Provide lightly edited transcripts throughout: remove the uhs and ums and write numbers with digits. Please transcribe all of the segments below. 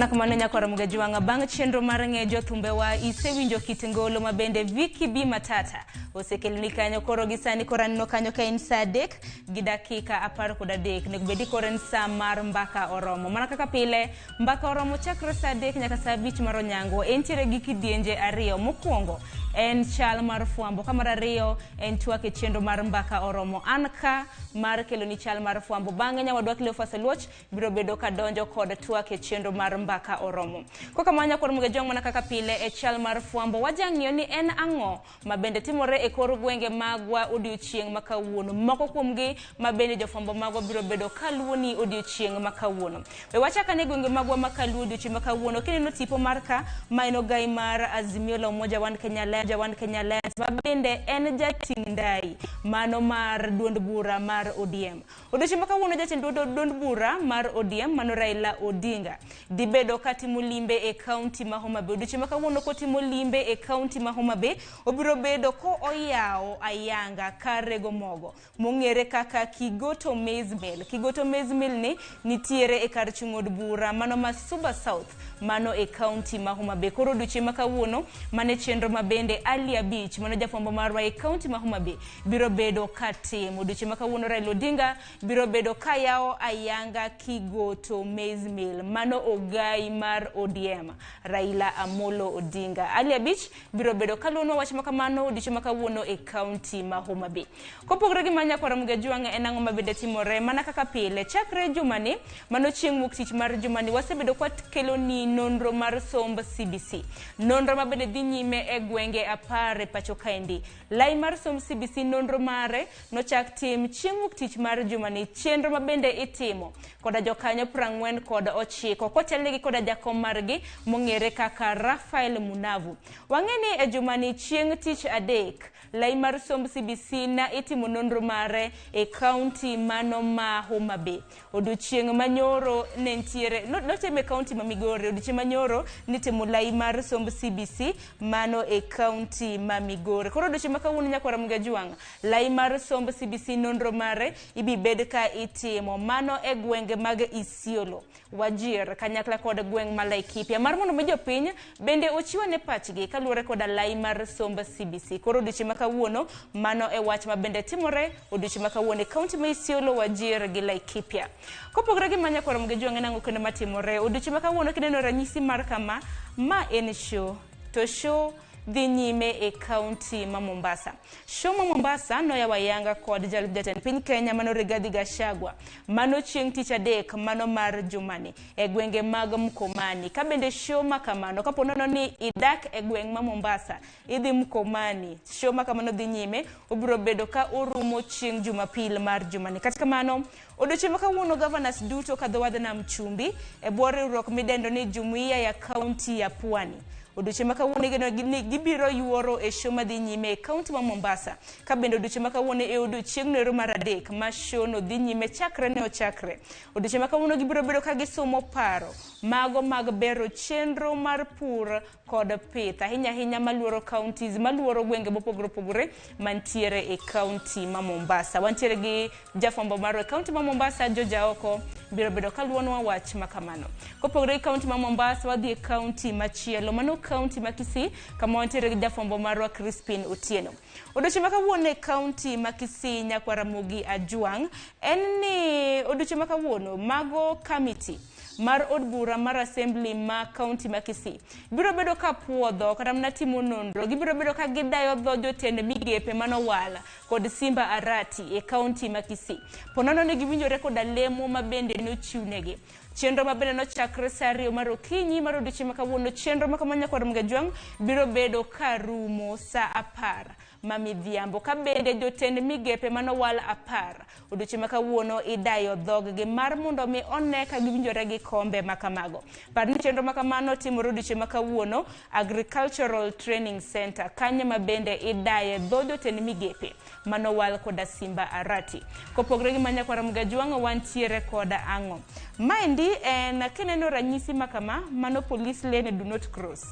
Mana kamano nyakwara Mugajwang'a, bang' chenro mar ng'e jothumbewa isewinjo kit ngolo ma bende Vicky B Matata osekeloni kanyo. Koro gi sani koro aneno kanyo ka en saa 3 gi dakika 13, onego bed ni koro en saa mar mbaka oromo. Mana kaka pile, mbaka oromo chakre saa 3 nyaka saa 5 mar onyango. Entiere gi kidienje ariyo. Mokwongo en chal mar fwambo, ka mar ariyo en twak e chenro mar mbaka oromo. An ka mar keloni chal mar fwambo. Bang'e nyawadwa Cleophas Oluoch biro bedo ka donjo kod twak e chenro mar mbaka oromo. Kokamano nyakwar Mugajwang', mana kaka pile e chal mar fwambo wajang'iyo ni en ang'o ma bende timore e kor gwenge magwa odiochieng' ma kawuono. Moko kuomgi ma bende jofwambo magwa biro bedo kaluwoni odiochieng' ma kawuono. We wachak ane gwenge magwa ma kaluwo odiochieng' ma kawuono. Kineno tipo mar ka, ma en ogai mar Azimio la Umoja One Kenya Alliance, One Kenya Alliance ma bende en jating' ndai mano mar duond bura mar ODM. Odiochieng' ma kawuono jatend duond bura mar ODM mano Raila Odinga dhi bedo katimo limbe e kaunti ma Homa Bay. Odiochieng' ma kawuono kotimo limbe e kaunti ma Homa Bay, obiro bedo ko oyawo ayanga kar rego mogo mong'ere kaka Kigoto Maize Mill. Kigoto Maize Mill ni nitiere e kar chung' od bura mano ma Suba South mano e kaunti ma Homa Bay. Koro odiochieng' ma kawuono mane chenro ma bende Ali Abich mano jafwambo marwa e kaunti ma Homa Bay biro bedo ka timo. Odiochieng' ma kawuono Raila Odinga biro bedo ka yawo ayanga Kigoto Maize Mill, mano ogai mar ODM Raila Amolo Odinga. Ali Abich biro bedo kaluwonwa wach ma kamano odiochieng' ma kawuono e kaunti ma Homa Bay. Kopogore gi mano nyakwara Mugajwang' en ang'o ma bende timore mana kaka pile chakre jumani mano chieng' wuok tich mar jumani wasebedo kwakeloni nonro mar somb CBC. Nonro ma bende dhi nyime e gwenge 10 e pacho kaendi. Lai mar somb CBC nonro mare nochak tim chieng' wuok tich mar jumani, chenro ma bende itimo koda jokanyo 49 kotelnegi koda jakom margi mong'ere kaka Rafael Munavu. Wang'e ni e jumani chieng' tich adek, lai mar somb CBC na itimo nonro mare e kaunti mano ma Homa Bay. Odiochieng' manyoro ne nitiere notime e kaunti ma Migori. Odiochieng' manyoro nitimo lai mar somb CBC mano e kaunti ma Migori. Koro odiochieng' ma kawuono nyakwara Mugajwang', lai mar somb CBC nonro mare ibi bed ka itimo mano e gwenge mag Isiolo, Wajir kanyakla kod gweng' ma Laikipia mar mondo mi jopiny bende ochiwane pachgi kaluwore koda lai mar somb CBC. Koro odiochieng' ma kawuono mano e wach ma bende timore odiochieng' ma kawuono e kaunti ma Isiolo, Wajir gi Laikipia. Kopogore gi manya kwaro Mugajwang' en ang'o kendo matimore odiochieng' ma kawuono? Kineno ranyisi mar kama, ma en show to show dhi nyime e kaunti ma Mombasa. Show ma Mombasa noyawo ayanga kod jalup jatend piny Kenya mano Rigathi Gachagua mano chieng' tich adek mano mar jumani e gwenge mag Mkomani. Ka bende show ma kamano kapo nono ni idak e gweng' ma Mombasa idhi Mkomani, show ma kamano dhi nyime, obiro bedo ka orumo chieng' Jumapil mar jumani. Kata kamano odiochieng' ma kawuono governors duto kadho wadh nam chumbi e bwo riwruok midendo ni Jumuiya ya Kaunti ya Pwani. Odiochieng' ma kawuono igeno ni gibiro yuoro e show madhi nyime e kaunti ma Mombasa. Ka bende odiochieng' ma kawuono e odiochieng' noero mar adek ma show no dhi nyime chakre ne ochakre. Odiochieng' ma kawuono gibiro bedo ka gisomo paro mago mag bero chenro mar pur kod pith ahinya ahinya maluoro counties maluoro gwenge mopogore opogore mantiere e kaunti ma Mombasa. Wantiere gi jafwambo marwa e kaunti ma Mombasa, George Aoko, biro bedo kaluwonwa wach ma kamano. Kopogore gi kaunti ma Mombasa, wadhi e kaunti machielo, mano kaunti ma Kisii, kama wantiere gi jafwambo marwa Crispin Otieno. Odiochieng' ma kawuono e kaunti ma Kisii, nyakwar Ramogi Ajwang', en ni odiochieng' ma kawuono mago kamiti mar od bura mar assembly ma kaunti ma Kisii biro bedo ka puodho kata mana timo nonro. Gibiro bedo ka gidayo dho jotend migepe manowal kod Simba Arati e kaunti ma Kisii. Po nono ni giwinjore koda lemo ma bende nochiwnegi. Chenro ma bende nochakre saa 2 mar okinyi mar odiochieng' ma kawuono. Chenro ma kamano nyakwar Mgajwang' biro bedo ka rumo saa 10 ma midhiambo. Ka bende jotend migepe manowal 10 odiochieng' ma kawuono idayo dhoggi mar mondo mi one ka giwinjore gi kombe ma kamago. Par ni chenro ma kamano timore odiochieng' ma kawuono Agricultural Training Center, kanyo ma bende idaye dho jotend migepe manowal koda Simba Arati. Kopogore gi manyakwara Mgajwang' wantiere koda ang'o? Maendi en kineno ranyisi ma kama, mano police lane do not cross.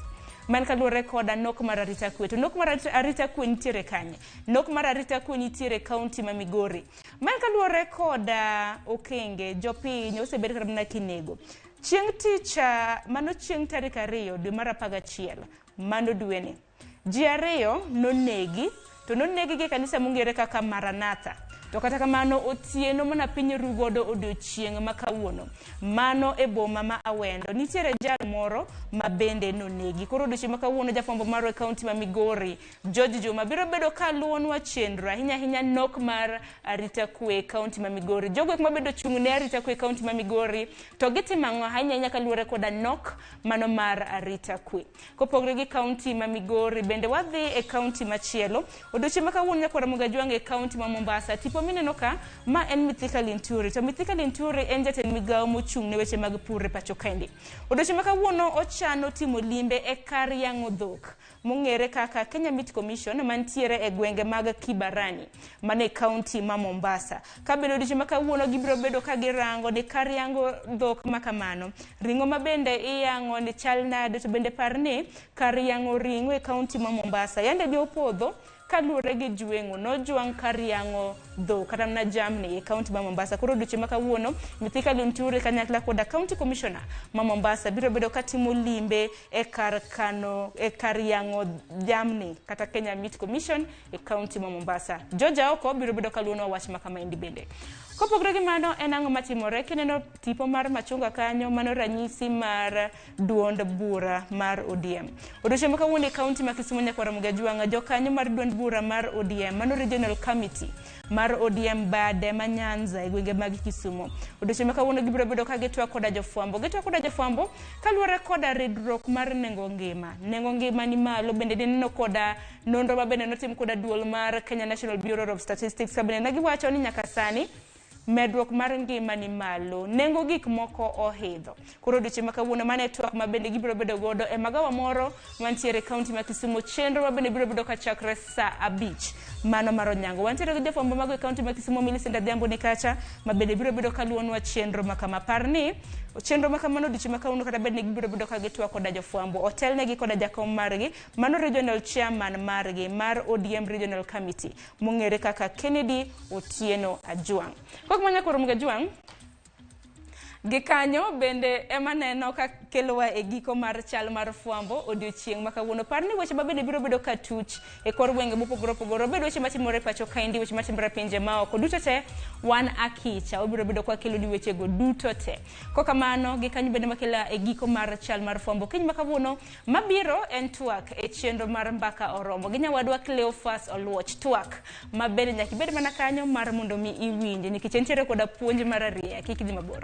Man kaluwore koda nok mar arita kwe. To nok mar arita kwe nitiere kanye? Nok mar arita kwe nitiere kaunti ma Migori. Man kaluwore koda okenge jopiny osebed kata mana kinego. Chieng' tich mano chieng' tarik 2 dwe mar 11 mano dweni. Ji 2 nonegi to nonegi gi kanisa mong'ere kaka Maranatha. To kata kamano otieno mana piny rugodo odiochieng' ma kawuono. Mano e boma ma Awendo. Nitiere jal moro ma bende nonegi. Koro odiochieng' ma kawuono jafwambo marwa e kaunti ma Migori, George Juma, biro bedo ka luwonwa chenro ahinya ahinya nok mar arita kwe e kaunti ma Migori. Jogo eko mabedo chung' ne arita kwe e kaunti ma Migori to gitimo ang'o ahinya ahinya kaluwore koda nok mano mar arita kwe. Kopogore gi kaunti ma Migori, bende wadhi e kaunti machielo. Odiochieng' ma kawuono nyakwar Ramogi Ajwang' e kaunti ma Mombasa. Tipo mineno ka, ma en Mithika Linturi. To Mithika Linturi en jatend migawo mochung' ne weche mag pur e pacho kaendi. Odiochieng' ma kawuono ochano timo limbe e kar yang'o dhok mong'ere kaka Kenya Meat Commission mantiere e gwenge mag Kibarani mane e kaunti ma Mombasa. Ka bende odiochieng' ma kawuono gibiro bedo ka girango ni kar yang'o dhok ma kamano, ring'o ma bende iyang'o ni chal nade, to bende par ni kar yang'o ring'o e kaunti ma Mombasa yande ne opodho kaluwore gi jweng'o nojwang' kar yang'o dhok kata mana jamni e kaunti ma Mombasa. Koro odiochieng' ma kawuono Mithika Linturi kanyakla koda County Commissioner ma Mombasa biro bedo katimo limbe e kar kano e kar yang'o jamni kata Kenya Meat Commission e kaunti ma Mombasa. George Aoko biro bedo kaluwonwa wach ma kamaendi bende. Kopogore gi mano, en ang'o matimore? Kineno tipo mar machunga kanyo, mano ranyisi mar duond bura mar ODM. Odiochieng' ma kawuono e kaunti ma Kisumu nyakwar Ramogi Ajwang', jokanyo mar duond bura mar ODM, mano Regional Committee mar ODM bade ma Nyanza e gwenge mag Kisumu. Odiochieng' ma kawuono gibiro bedo ka gitwak koda jofwambo. Gitwak koda jofwambo kaluwore koda ridruok mar nengo ngima. Nengo ngima ni malo, bende dineno koda nonro ma bende notim koda duol mar Kenya National Bureau of Statistics ka bende ne giwacho ni nyaka sani medruok mar ngima ni malo, nengo gik moko ohidho. Koro odiochieng' ma kawuono mano e twak ma bende gibiro bedo godo e magawa moro mantiere e kaunti ma Kisumu, chenro ma bende biro bedo kachakre saa 5 mano mar onyango. Wantiere gi jofwambo mago e kaunti ma Kisumu, Millicent Adhiambo ni kacha ma bende biro bedo kaluwonwa chenro ma kama. Par ni chenro ma kamano odiochieng' ma kawuono kata bed ni gibiro bedo ka gitwak koda jofwambo, otelnegi koda jakom margi mano regional chairman margi mar ODM Regional Committee mong'ere kaka Kennedy Otieno Ajwang'. Kok manya koro Ramogi Ajwang', gikanyo bende ema neno ka kelowa e giko mar chal mar fwambo odiochieng' ma kawuono. Par ni weche ma bende biro bedo ka tuch e kor gwenge mopogore opogore, obed weche matimore e pacho kaendi, weche matimore e pinje maoko, duto te wan akicha wabiro bedo kwa keloni wechego duto te. Kokamano gikanyo bende makela e giko mar chal mar fwambo kiny ma kawuono mabiro en twak e chenro mar Mbaka Oromo gi nyawadwa Cleophas Oluoch. Twak ma bende nyaka ibed mana kanyo mar mondo mi iwinje nikech entiere koda puonj mar arieya. Kik idhi mabor.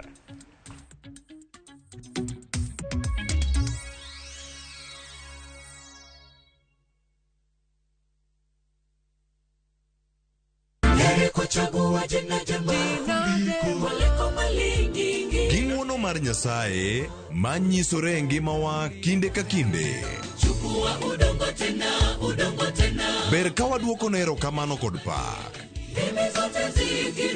Kuchagua jina jema kuliko mali nyingi. Gi ng'wono mar Nyasaye manyisore e ngimawa kinde ka kinde. Chukua udongo tena, udongo tena. Ber ka waduokone erokamano kod pak. Ndimi zote zikiri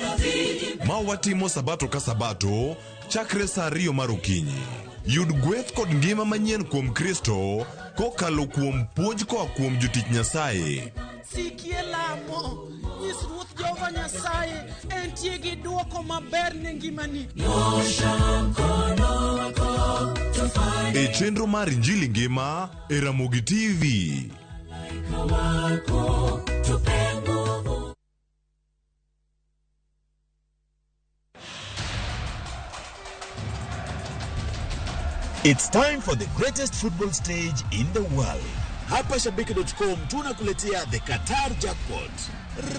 na ziimbe. Ma watimo sabato ka sabato chakre saa 2 mar okinyi. Yud gweth kod ngima manyien kuom Kristo kokalo kuom puonj koa kuom jotich Nyasaye. Sikie lamo, nyis Ruoth Jehova Nyasaye entie gi dwoko maber ne ngimani. Nyosha mkono wako tufanye E chenro mar Injili Ngima e Ramogi TV. Malaika wako tupe nguvu. It's time for the greatest football stage in the world. Hapa Shabiki.com tunakuletea the Qatar Jackpot.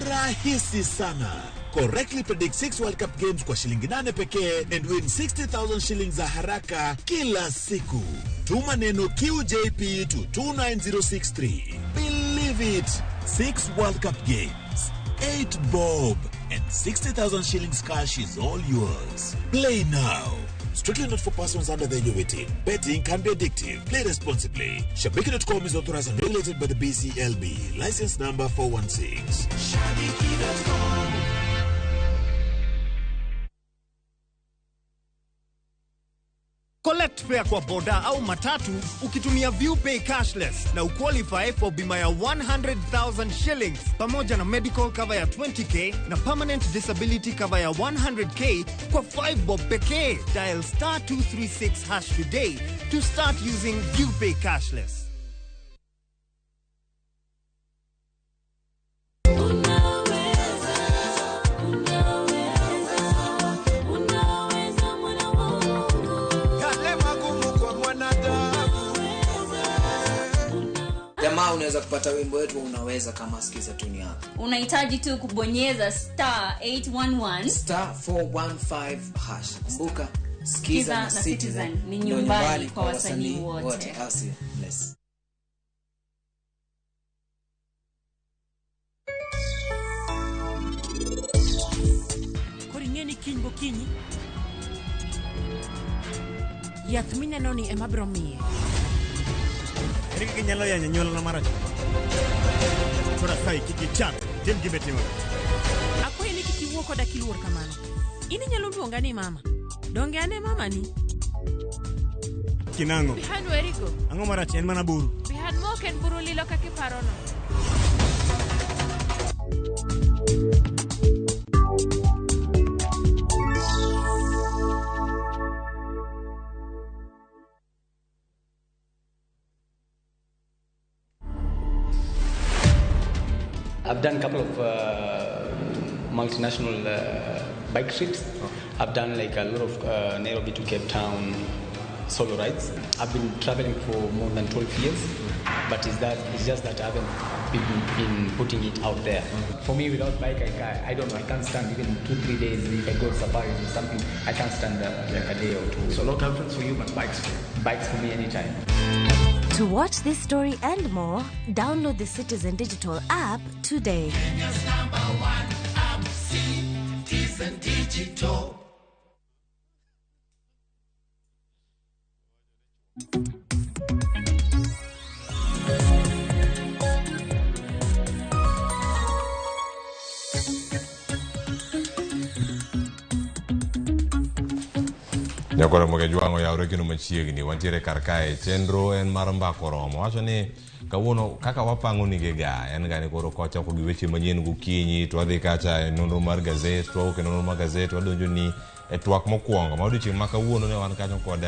Rahisi sana. Correctly predict 6 World Cup games kwa shilingi 8 pekee and win 60,000 shillings za haraka kila siku. Tuma neno QJP to 29063. Believe it. 6 World Cup games, 8 bob and 60,000 shillings cash is all yours. Play now. Strictly not for persons under the age of 18. Betting can be addictive. Play responsibly. Shabiki.com is authorized and regulated by the BCLB. License number 416. Shabiki.com. Collect fare kwa boda au matatu ukitumia ViewPay cashless na uqualify for bima ya 100,000 shillings pamoja na medical cover ya 20K na permanent disability cover ya 100K kwa 5 bob pekee. Dial star 236 hash today to start using ViewPay cashless. Unaweza, mwana wa Mungu. Yale magumu kwa mwanadamu. Jamaa, unaweza kupata wimbo wetu wa Unaweza kama Skiza Tune yako. Unahitaji tu kubonyeza star 811 star 415 hash. Kumbuka, Skiza Skiza na na Citizen Citizen ni ndio nyumbani kwa wasanii wote. Au sio? Bless. Koro ing'e ni kiny gokinyi yath mineno ni ema biro miye. Ere kaka inyalo yanyo anyuolana marach? Koro asayi kik ichak tim gima itimono. Akwayi ni kik iwuo koda kiluor kamano. In inyalo luonga ni mama. Donge an e mamani? Kinang'o? Bihan werigo. Ang'o marach en mana buru. Bihan ma ok en buru lilo kaka iparono. I've done a couple of multinational bike trips. I've done like a lot of Nairobi to Cape Town solo rides. I've been traveling for more than 12 years, but it's just that I haven't been putting it out there. For me, without bike, I don't know. I can't stand even 2-3 days. If I go safaris or something, I can't stand like a day or two. So no girlfriends for you, but bikes for you. Bikes for me anytime. To watch this story and more, download the Citizen Digital app today. Kenya's number one app, Citizen Digital. Nyakoro moge jwang'o yawre kendo machiegni wantiere kar kae chenro en mar mbaka oromo wacho ni kawuono kaka wapango nige ga en ga ni koro kochako gi weche manyien gokinyi to wadhi kacha e nonro mar gazet to wawuok e nonro mar gazet wadonjo ni e twak mokwongo ma odiochieng' ma kawuono ne wan kanyo kod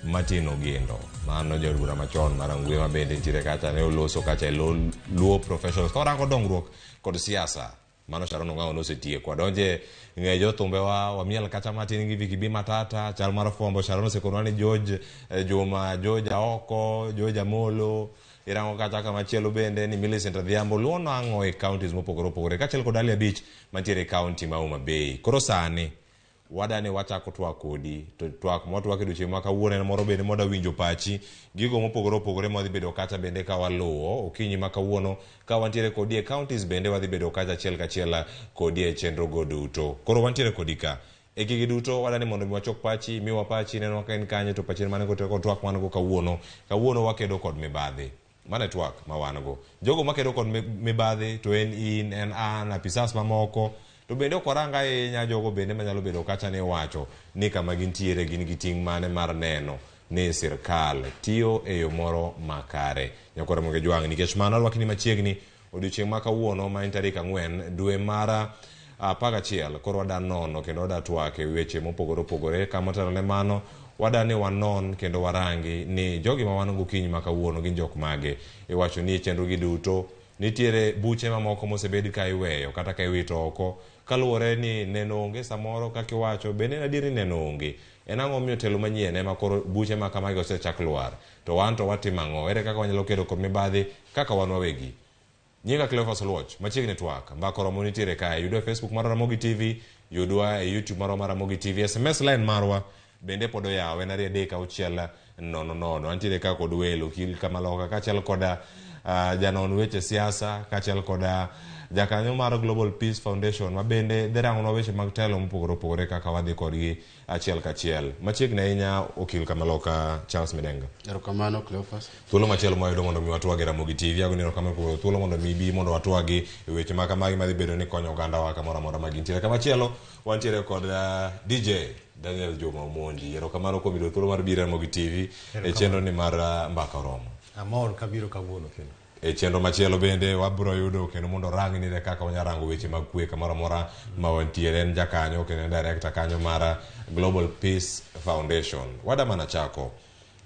Martin Ogindo mano jaod bura machon mar Rangwe ma bende nitiere kacha ne oloso kacha e Luo Professionals ka warango dongruok kod siasa mano Sharon Ong'awo nosetieko wadonje ng'e jothumbewa wamiel kacha matin gi Vicky B Matata chal mar fwambo Sharon osekonwa ni George Juma George Aoko George Amolo irango kacha kamachielo bende ni Millicent Adhiambo luwo nang'o e counties mopogore opogore kaachiel kod Ali Abich mantiere e county ma Homa Bay. Koro sani wadani wachako twak kodi to twak mwatwak e odiochieng' ma kawuono en moro bende mwada winjo pachi gigo mopogore opogore mwadhi bedo kacha bende ka waluwo okinyi ma kawuono ka wantiere kodi e counties bende wadhi bedo kacha achiel kachiel kodi e chenro go duto. Koro wantiere kodi ka e gigi duto wadani mondo mi wachok pachi miwa pachi nenwa ka en kanye to pachi en mane kod twak wan go kawuono. Kawuono wakedo kod mibadhi. Mano e twak ma wan go. Jogo makedo kod mibadhi to en in en an apisas mamoko to bende ok warang ahinya jogo bende manyalo bedo kacha ni wacho ni kama gintiere gin gi ting' mane mar neno ni sirkal tiyo e yo moro makare. Nyakwar Ramogi Jwang' nikech mano arwakni machiegni odiochieng' ma kawuono ma en tarik 4 dwe mar 11 koro wada nono kendo wada twak e weche mopogore opogore kama otelo ne mano wada ni wanon kendo warangi ni jogi ma wan gokinyi ma kawuono gin jok mage. Iwacho ni chenro gi duto nitiere buche mamoko mosebed ka iweyo kata ka iwito oko kaluwore ni neno onge samoro kaka iwacho bende en adier ni neno onge. En ang'o momiyo telo manyien ema koro buche ma kamagi osechak lwar to wan to watimo ang'o? Ere kaka wanyalo kedo kod mibadhi kaka wan wawegi? Nyinga Cleophas Oluoch, machiegni twak mbaka oromo nitiere kae. Yudwa e Facebook mar Ramogi TV, yudwa e YouTube marwa mar Ramogi TV, SMS line marwa bende pod oyaw en 2 3 6 0 0. Antiere ka kod welo Okil Kamaloka kaachiel koda janon weche siasa kaachiel koda jakanyo mar Global Peace Foundation ma bende dhi rangonwa weche mag telo mopogore opogore kaka wadhi kodgi achiel kachiel. Machiegni ahinya Okil Kamaloka Charles Midenga. Erokamano Cleophas. Thuolo machielo mwayudo mondo mi watwag e Ramogi TV, agoni erokamano kuom thuolo mondo mi ibi mondo watwagi e weche ma kamagi madhi bedo ni konyo ogandawa kamoro amora ma gintiere. Kamachielo wantiere kod DJ Daniel Juma Omondi, erokamano kuom yudo thuolo mar biro e Ramogi TV e chenro ni mar Mbaka Oromo. Amor kabiro kawuono kendo. E chenro machielo bende wabiro yudo kendo mondo orang ni kaka wanyalo rango weche mag kwe kamoro amora ma wantiere. En jakanyo kendo en director kanyo mar Global Peace Foundation. Wada mana chako.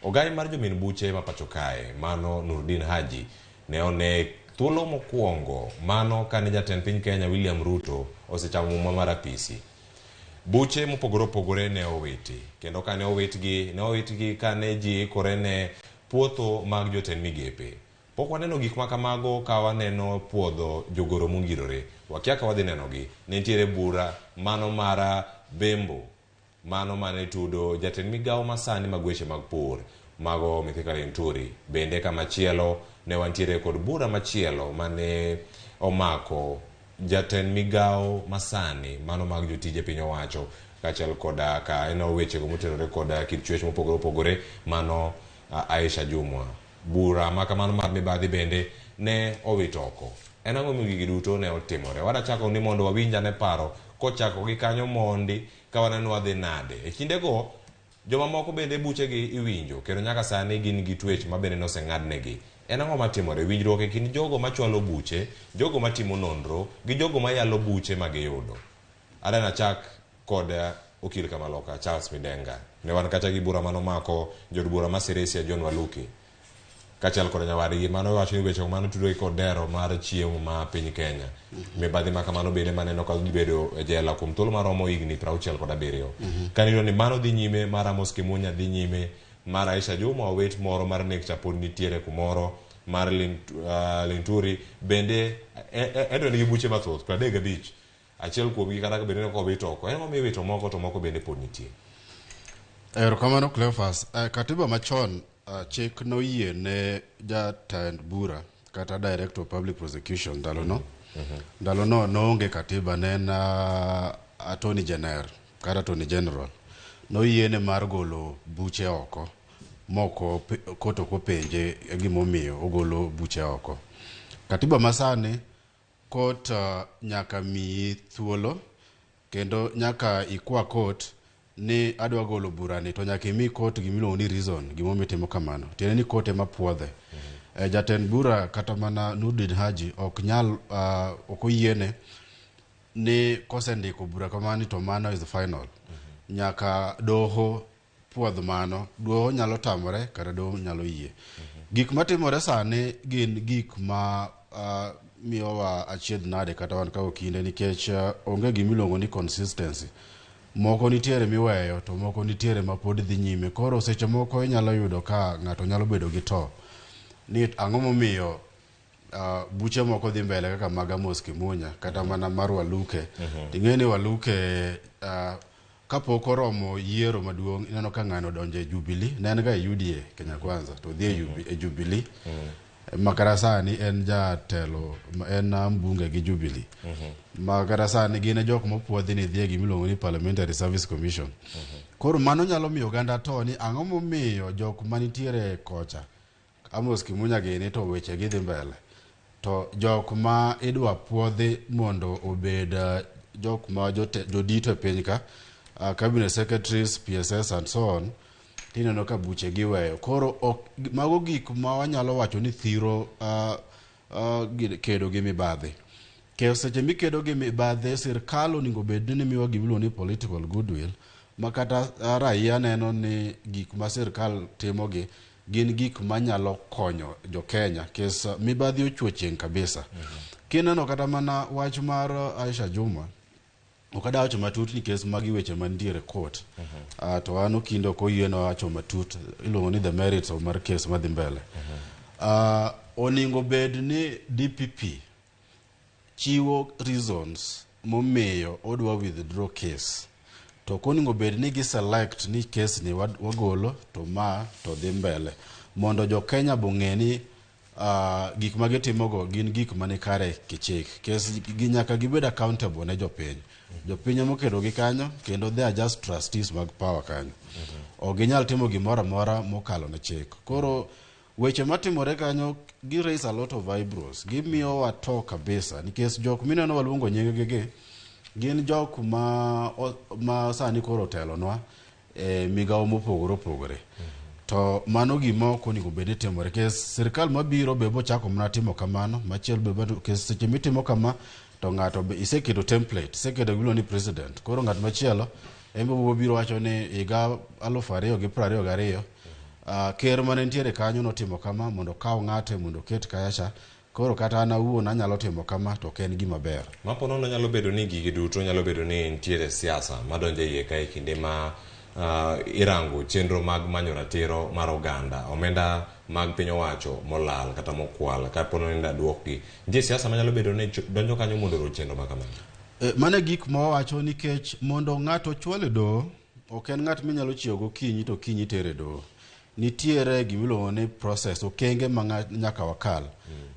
Ogai mar jomin buche ma pacho kae, mano Nurdin Haji, ne one thuolo mokwongo mano kane jatend piny Kenya William Ruto osechamo muma mar apisi. Buche mopogore opogore ne owiti kendo kane owitgi ne owitgi kane ji ikore ne puotho mag jotend migepe. Pok waneno gik ma kamago ka waneno puodho jogoro mongirore. Wakia ka wadhi nenogi. Ne nitiere bura mano mar Bembo mano mane tudo jatend migawo masani mag weche mag pur mago Mithika Linturi. Bende kamachielo ne wantiere kod bura machielo mane omako jatend migawo masani mano mag jotije piny owacho kaachiel koda ka en wechego motenore kod kit chwech mopogore opogore mano Aisha Jumwa. Bura ma kamano mar mibadhi bende ne owit oko. En ang'o momiyo gigi duto ne otimore? Wadachako ni mondo wawinj ane paro kochako gi kanyo mondi ka waneno wadhi nade. E kindego jomamoko bende buchegi iwinjo kendo nyaka sani gin gi twech ma bende noseng'adnegi. En ang'o matimore? Winjruok e kind jogo machwalo buche, jogo matimo nonro gi jogo mayalo buche ma giyudo. Adwa nachak kod okil kamaloka Charles Midenga. Ne wan kacha gi bura manomako jood bura ma Sirisia John Waluke kaachiel kod nyawadgi mano wacho ni weche mano tudore kod dero mar chiemo ma piny Kenya. Mibadhi ma kamano bende maneno ka gibedo e jela kuom thuolo maromo higni 67. Kaniyudo ni mano dhi nyime, mar Amos Kimunya dhi nyime, mar Aisha Juma owit moro mar Necta pod nitiere kumoro, mar Linturi bende ento nigi buche mathoth 35. Achiel kuomgi kata bende ne owit oko. En momiyo iwito moko to moko bende pod nitie. Erokamano Cleophas. Katiba machon chik noyie ne jatend bura kata Director of Public Prosecution ndalono. Ndalono noonge katiba, ne en Attorney General kata Attorney General. Noyiene mar golo buche oko moko kot ok openje gimomiyo ogolo buche oko. Katiba masani kot nyaka miyi thuolo kendo nyaka ikwa kot ni adwa golo burani to nyaka imi kot gimiluongo ni reason gimomiyo itimo kamano. Tiende ni kot ema puodhe. Jatend bura kata mana Nurdin Haji ok nyal ok oyiene ni kosendiko bura kamano to mano is final. Nyaka doho puodh mano. Doho nyalo tamore kata doho nyalo yie. Gik matimore sani gin gik ma miyowa achiedh nade kata wan ka okinde nikech onge gimiluongo ni consistency. Moko nitiere miweyo to moko nitiere ma pod dhi nyime. Koro seche moko inyalo yudo ka ng'ato nyalo bedo gi to ni ang'o momiyo buche moko dhi mbele kaka mag Amos Kimunya kata mana mar Waluke. Ting'e ni Waluke kapok oromo yiero maduong' ineno ka ng'ano donjo e Jubilee, ne en ga e UDA Kenya Kwanza to odhi e Jubilee. Ma kata sani en jatelo, en mbunge gi Jubilee. Ma kata sani gin e jok mopuodhi ni dhi e gimiluongo ni Parliamentary Service Commission. Koro mano nyalo miyo oganda to ni ang'o momiyo jok manitiere kocha Amos Kimunya gini to weche gi dhi mbele. To jok ma idwa puodhi mondo obed jok ma jodito e piny ka, cabinet secretaries, PSS and so on, tineno ka buche giweyo. Koro ok, mago gik ma wanyalo wacho ni thiro kedo gi mibadhi. Ke seche mikedo gi mibadhi, sirkal onego bed ni miwa gimiluongo ni political goodwill, ma kata raia neno ni gik ma sirkal timogi gin gik manyalo konyo jo Kenya. Kes mibadhi ochwo chieng' kabisa. Kineno kata mana wach mar Aisha Juma, ok adwa wacho matut nikech magi weche mantiere court. To an okinde ok oyienwa wacho matut, iluongo ni the merits of mar case madhi mbele. Onego bed ni DPP chiwo reasons momiyo odwa withdraw case. To ok onego bed ni gi select ni case ni wagolo to ma to dhi mbele. Mondo jo Kenya bong'e ni gik ma gitimogo gin gik mani kare kichik. Kes gi nyaka gibed accountable ne jopiny. Jopiny ema oketo gi kanyo kendo they are just trustees mag power kanyo. Ok ginyal timo gimoro amora mokalo ne chik. Koro weche matimore kanyo gi raise a lot of eyebrows. Gimiyo wa to kabisa nikech jok mineno waluongo nying gi Gin jok ma sani koro otelonwa e migawo mopogore opogore. To mano gima ok onego bed ni timore nikech sirkal mabiro be bochako mana timo kamano, machielo be nikech seche mitimo kama to ng'ato be iseketo template, iseketo gimiluongo ni president. Koro ng'at machielo en be biro wacho ni higa 2022 ker mane nitiere kanyo notimo kama mondo okaw ng'ate mondo oket kacha. Koro kata an awuon anyalo timo kama to ok en gima ber. Mapo nono nyalo bedo ni gigi duto nyalo bedo ni nitiere siasa madonjo e iye kae kinde ma irango chenro mag manyo ratiro mar oganda, omenda mag piny owacho molal kata mokwal kapo ni duokgi. Nitie siasa manyalo bedo ni donjo kanyo mondo oro chenro ma kamano. Mano e gik ma wawacho nikech mondo ng'ato ochwal e doho, ok en ng'at minyalo chiewo gokinyi to kinyi itere e doho. Nitiere gimiluongo ni process, okenge ma nyaka wakal.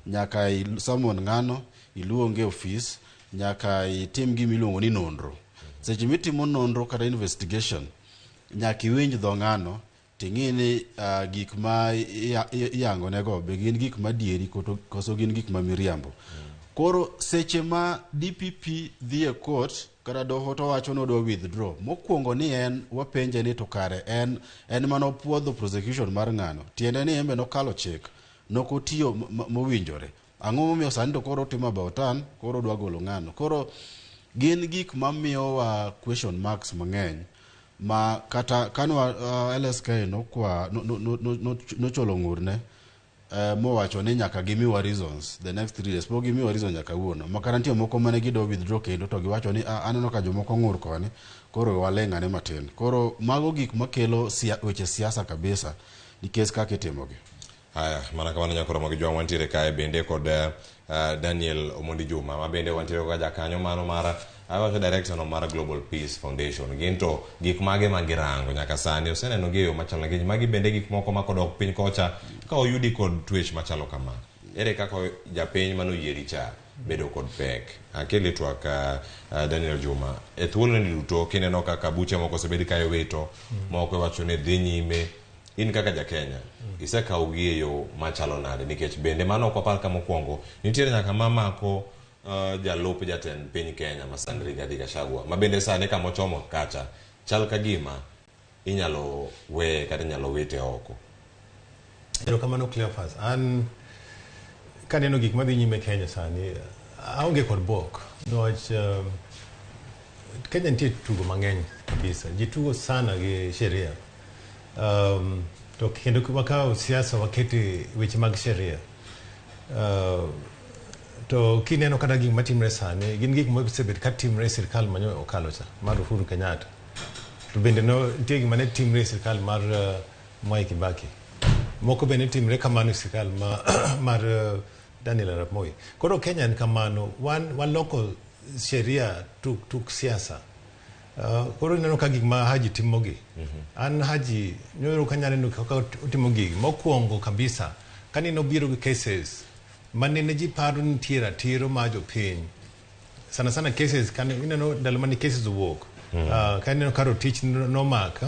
Nyaka summon ng'ano, iluonge e ofis, nyaka itim gimiluongo ni nonro. Seche mitimo nonro kata investigation, nyaka iwinj dho ng'ano, ting'i ni gik ma iyango nego be gin gik madieri koso gin gik ma miriambo. Koro seche ma DPP dhi e court kata doho to wacho ni odwa withdraw, mokwongo ni en wapenje ni to kare en mane opuodho prosecution mar ng'ano, tiende ni en be nokalo chik, nokotiyo mowinjore. Ang'o momiyo sani to koro otimo about turn, koro odwa golo ng'ano. Koro gin gik mamiyowa question marks mang'eny ma kata kanwa LSK nokwa nocholo ng'urne mowacho ni nyaka gimiwa reasons the next 3 days. Pok gimiwa reason nyaka wuono. Ma kata nitie moko mane gidwa withdraw kendo to giwacho ni aneno ka jomoko ng'ur koni, koro waleng'ane matin. Koro mago gik makelo weche siasa kabisa nikech kaka itimogi. Haya, mana kamano nyakoro mag jwang' wantiere kae bende kod Daniel Omondi Juma ma bende wantiere kod jakanyo mano mar awacho director no mar Global Peace Foundation. Gin to gik mage ma girango nyaka sani oseneno gi e yo machalo nikech magi bende gik moko ma kodok piny kocha ka oyudi kod twech machalo kama. Ere kaka japiny manoyieri cha bedo kod pek. Akele twak Daniel Juma. E thuolo ni duto kineno kaka buche moko osebed ka iwito, moko iwacho ni dhi nyime. In kaka ja Kenya, isekawo gi e yo machalo nade nikech bende mano ok wapar ka mokwongo nitiere nyaka mamako jalup jatend piny Kenya ma sani Rigathi Gachagua ma bende sani kamochomo kacha chal ka gima inyalo weye kata inyalo wite oko. Erokamano Cleophas. An kaneno gik madhi nyime Kenya sani, aonge kod bwok niwach Kenya nitie tugo mang'eny kabisa. Ji tugo sana gi sheria. To kendo wakawo siasa wakete weche mag sheria. To kineno kata gik matimre sani, gin gik mosebet ka timre e sirkal manyo okalo cha, mar Uhuru Kenyatta. To bende nitie gima ne timre e sirkal mar Mwai Kibaki. Moko bende timre kamano e sirkal mar Daniel Arap Moi. Koro Kenya en kamano, wan waloko sheria tuk siasa. Koro ineno ka gik ma Haji timogi. An Haji nyoro ka nyaneno kaka otimo gigi. Mokwongo kabisa, kane nobiro gi cases manene ji paro ni nitie ratiro mar jopiny. Sana sana cases, kane ineno ndalo mane cases owuok. Ka ineno ka Rotich nomak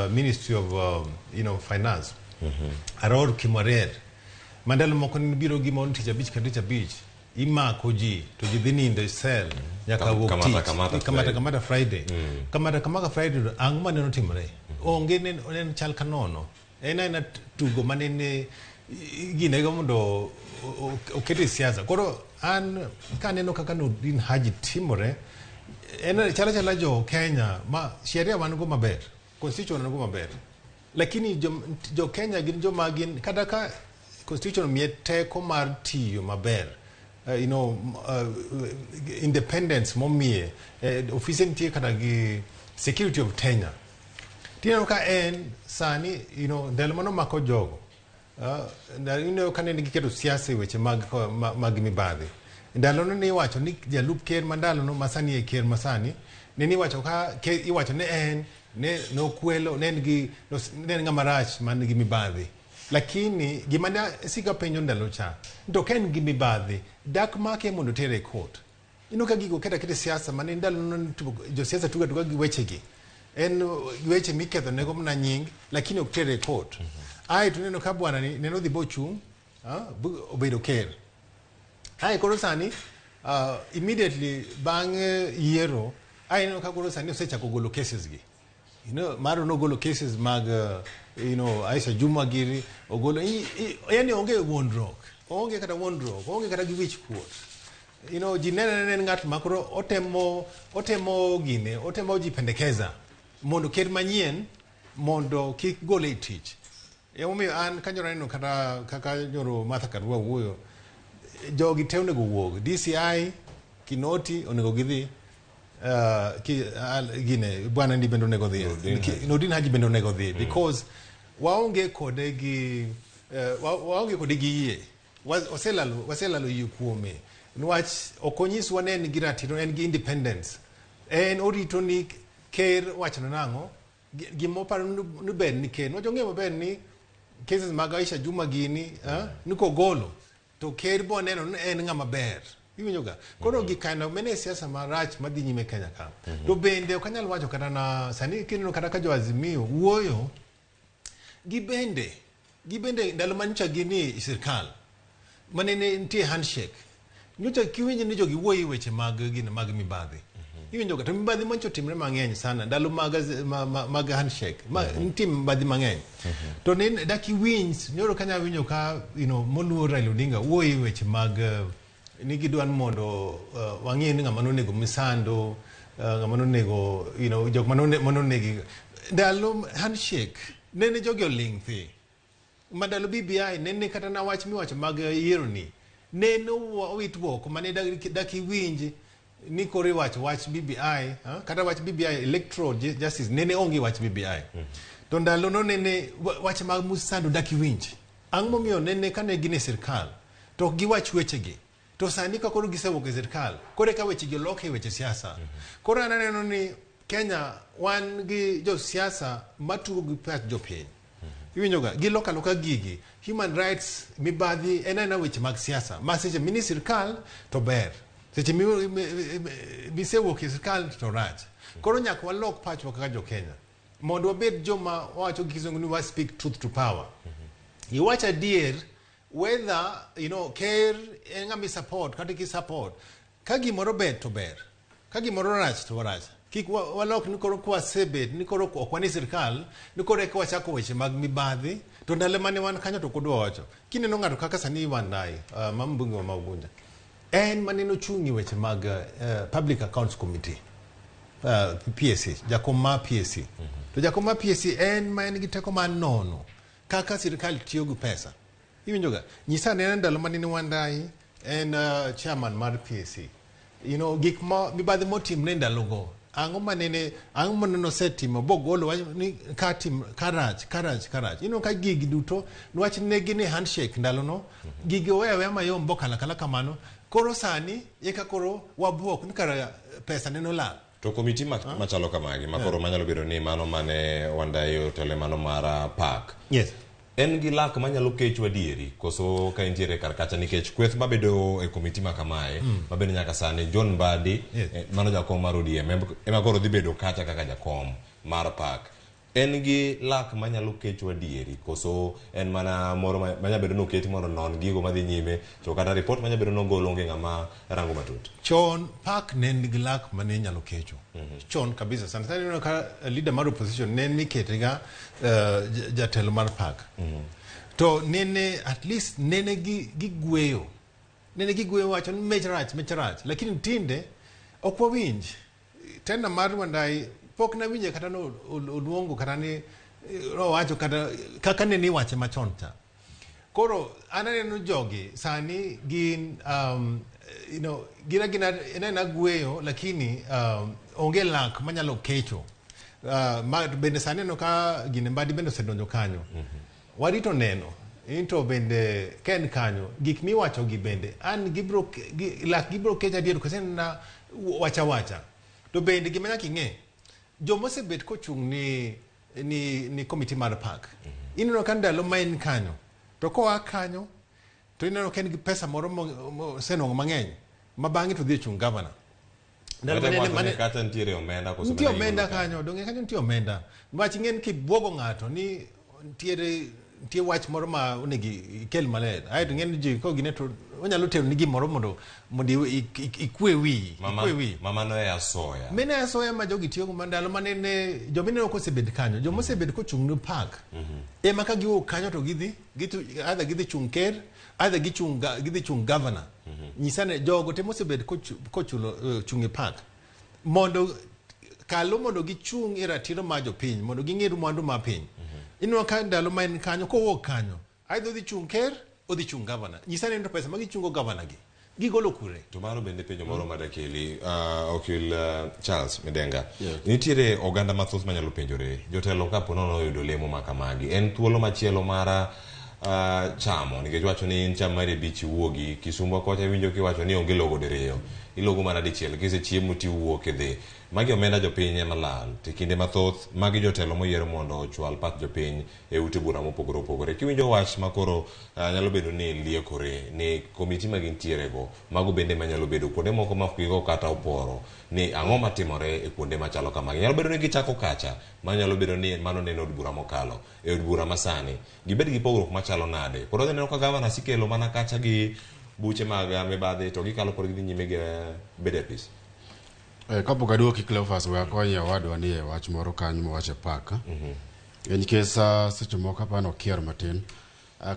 Ministry of Finance. Aror Kimwarer. Ma ndalo moko ne biro gi mon tich abich ka tich abich. Imako ji to ji dhi nindo e cell nyaka wuok tich. Kamata Friday. Kamata Friday ang'o mane otimore? Onge ne chal ka nono. En aena tugo manene ginego mondo okete siasa. Koro an kaneno kaka Nurdin Haji timore, en chala jo Kenya ma sheria wan go maber, constitution wan go maber. Lakini jo Kenya gin joma gin kata ka constitution miye teko mar tiyo maber. Independence momiye ofise nitie kata gi security of tenure. Tineno ka en sani, ndalo mano mako jogo. Ineno ka ne giketo siasa e weche mag mibadhi. Ndalono ne iwacho ni jalup ker ma ndalono ma sani e ker masani, ne iwacho ka iwacho ne en ne nokwelo ne en gi ne en ng'ama rach man gi mibadhi. Lakini gima ne sika penjo ndalo cha, to ka en gi mibadhi, dak make mondo otere e court. Ineno ka gigo keta kete siasa mane ndalono josiasa tugo atuga gi wechegi. En weche miketho nego mana nying, lakini ok tere e court. Ae to ineno ka bwana ni neno dhi bochung', obedo ker. Ae koro sani Immediately bang' yiero aneno ka koro sani osechako golo cases gi. Maro nogolo cases mag Aisha Juma giri ogolo yani onge wuondruok, onge kata wuondruok, onge kata gi wich kuot. Ji neno ne en ng'at ma koro otemo gine, otemo jipendekeza mondo ker manyien mondo kik gole e tich. Emomiyo an kanyoro neno kata kaka nyoro Martha Karua wuoyo, jogi te onego wuog. DCI, Kinoti onego gidhi, gine bwana ni bende onego dhi, Nordin Haji bende onego dhi, because waonge kode gi waonge kode gi yie. Waselalo yie kuome niwach ok onyiswa ni en gi ratiro, en gi independence. En orito ni ker wachno nang'o, gima oparo ni ber ni ker. Niwach ong'eyo maber ni cases mag Aisha Juma gini, ni kogolo to ker bo neno ni en ng'ama ber. Iwinjo ga? Koro gikano mene siasa marach madhi nyime Kenya ka. To bende ok anyal wacho kata na sani kineno kata ka jo Azimio wuoyo, gibende ndalo manyocha gini e sirkal mane nitie handshake. Nyocha kiwinjo ni jogi wuoyo e weche mag gini mag mibadhi. Iwinjo ga? To mibadhi manyocha otimre mang'eny sana ndalo mag handshake. Nitie mibadhi mang'eny. To ne dak iwinj, nyoro kanya winjo ka moluor Raila Odinga wuoyo e weche mag ni gidwa ni mondo wang'e ni ng'ama nonego Misando, ng'ama nonego jok manonegi. Ndalo handshake nene jogi oling' thi. Ma ndalo BBI nene kata na wach miwacho mag yiero ni nene owit oko mane dak iwinj ni koro iwacho wach BBI, kata wach BBI electoral justice nene onge wach BBI. To ndalo no nene wach mag Musando dak iwinj. Ang'o momiyo nene kane gin e sirkal to ok giwach wechegi? To sani ka koro gisewuok e sirkal, koro eka wechegi olok e weche siasa. Koro an aneno ni Kenya wan gi josiasa matugo gi pach jopiny. Iwinjo ga? Giloko aloka gigi. Human rights mibadhi en aena weche mag siasa. Ma seche mini sirkal to ber. Seche misewuok e sirkal to rach. Koro nyaka walok pachwa kaka jo Kenya. Mondo wabed joma wawacho gi kizungu ni wa speak truth to power. Iwach adier whether ker en ng'ama support kata ki support. Ka gimoro ber to ber. Ka gimoro rach to rach. Kik walok ni koro kwasebet ni koro ok wan e sirkal ni koro eka wachako weche mag mibadhi to ndalo mane wan kanyo to ok odwa wacho. Kineno ng'ato kaka sani Wandayi, ma mbunge ma Ugunja, en mane nochung' e weche mag Public Accounts Committee, PAC, jakom mar PAC. To jakom mar PAC en ma en gi teko mar nono kaka sirkal tiyo gi pesa. Iwinjo ga? Nyisa anena ndalo mane ni Wandayi en chairman mar PAC. Gik ma mibadhi motimre ndalogo, ang'o manene osetimo bogolo wach ni ka tim karach karach karach. Ka gigi duto niwach ne gin e handshake ndalono, gigi oweyo aweya mayom bokalo akala kamano. Koro sani eka koro wabuok ni kara pesa neno lal. To komiti machalo kamagi ma koro manyalo bedo ni mano mane Wandayi otelo mano mar PAC. Yes. En gi lak manyalo kecho adieri koso ka entiere kar kacha nikech kweth mabedo e komiti ma kamae mabende nyaka sani John Mbadi mano jakom mar ODM ema koro dhi bedo kacha kaka jakom mar PAC. En gi lak manyalo kecho adieri koso en mana moro manyalo bedo ni oketi mondo non gigo madhi nyime to kata report manyalo bedo ni ogolo onge ng'ama rango matut. Chon PAC ne nigi lak mane nyalo kecho. Chon kabisa sana sana ineno ka leader mar opposition ne nikete ga jatelo mar PAC. To nene at least nene gigweyo. Nene gigweyo wacho ni mech rach mech rach. Lakini tinde ok wawinj. Tena mar Wandayi pok nawinje kata no oluongo kata ni owacho kata kaka nene iwache machon cha. Koro an aneno jogi sani gin gin agina en gweyo lakini onge lak manyalo kecho. Ma bende sani aneno ka gine Mbadi bende osedonjo kanyo. Warito neno into bende ka en kanyo gik miwacho gi bende an gibro lak gibro kecho adier kose na wacha wacha. To bende gima nyaka ing'e joma osebet kochung' ni komiti mar PAC. Ineno ka ndalo ma en kanyo to koa kanyo to ineno ka en gi pesa moro mosenwang'o mang'eny ma bang'e to dhi ochung' gavana. Kata nitiere omenda koso nitie omenda kanyo, donge kanyo nitie omenda. Niwach ing'e ni kibwogo ng'ato ni nitiere nitie wach moro ma onego ikel maler. Aeto ing'e ni ji kogine to onyalo tero ni gimoro mondo ikwe wiyi, ikwe wiyi. Mama no e asoya. Mene asoya ma jogi tiyogo ma ndalo manene jomineno kosebet kanyo, jomosebet kochung' ne park ema ka giwuok kanyo to gidhi either gidhi chung' ker, either gidhi chung' governor. Nyisa ne jogo te mosebet kochulo chung' e park mondo kalo mondo gichung' e ratiro mar jopiny, mondo ging'e mwandu mar piny. Ineno ka ndalo ma en kanyo, kowuok kanyo, either odhi chung' ker, odhi chung' governor. Nyisa ne to pesa ma gichungo governor gi, gigolo kure? To mano bende penjo moro madakeli, okil Charles Midenga. Nitiere oganda mathoth manyalo penjore, jotelo kapo nono oyudo lemo ma kamagi, en thuolo machielo mar chamo, nikech wacho ni in cham mari abich iwuogi, Kisumo kocha iwinjo kiwacho ni onge logo diriyo, ilogo mana dichiel, kisechiemo tiwuok idhi. Magi omenda jopiny ema lal, to kinde mathoth magi jotelo moyier mondo ochwal pach jopiny e ute bura mopogore opogore. Kiwinjo wach makoro nyalo bedo ni liekore ni komiti ma gintiere go, mago bende manyalo bedo kuonde moko ma ok gigo kata oporo ni ang'o matimore e kuonde machalo kamagi. Nyalo bedo ni gichako kacha, manyalo bedo ni mano neno od bura mokalo, e od bura masani. Gibed gi pogruok machalo nade? Pod wadhi neno ka gavana sikelo mana kacha gi buche mag mibadhi to gikalo pod gidhi nyime gi bedo e apis. Kapok aduoki Cleophas, we akonye owadwa ni e wach moro kanyo mowacho e park. En nikech seche moko apani okier matin.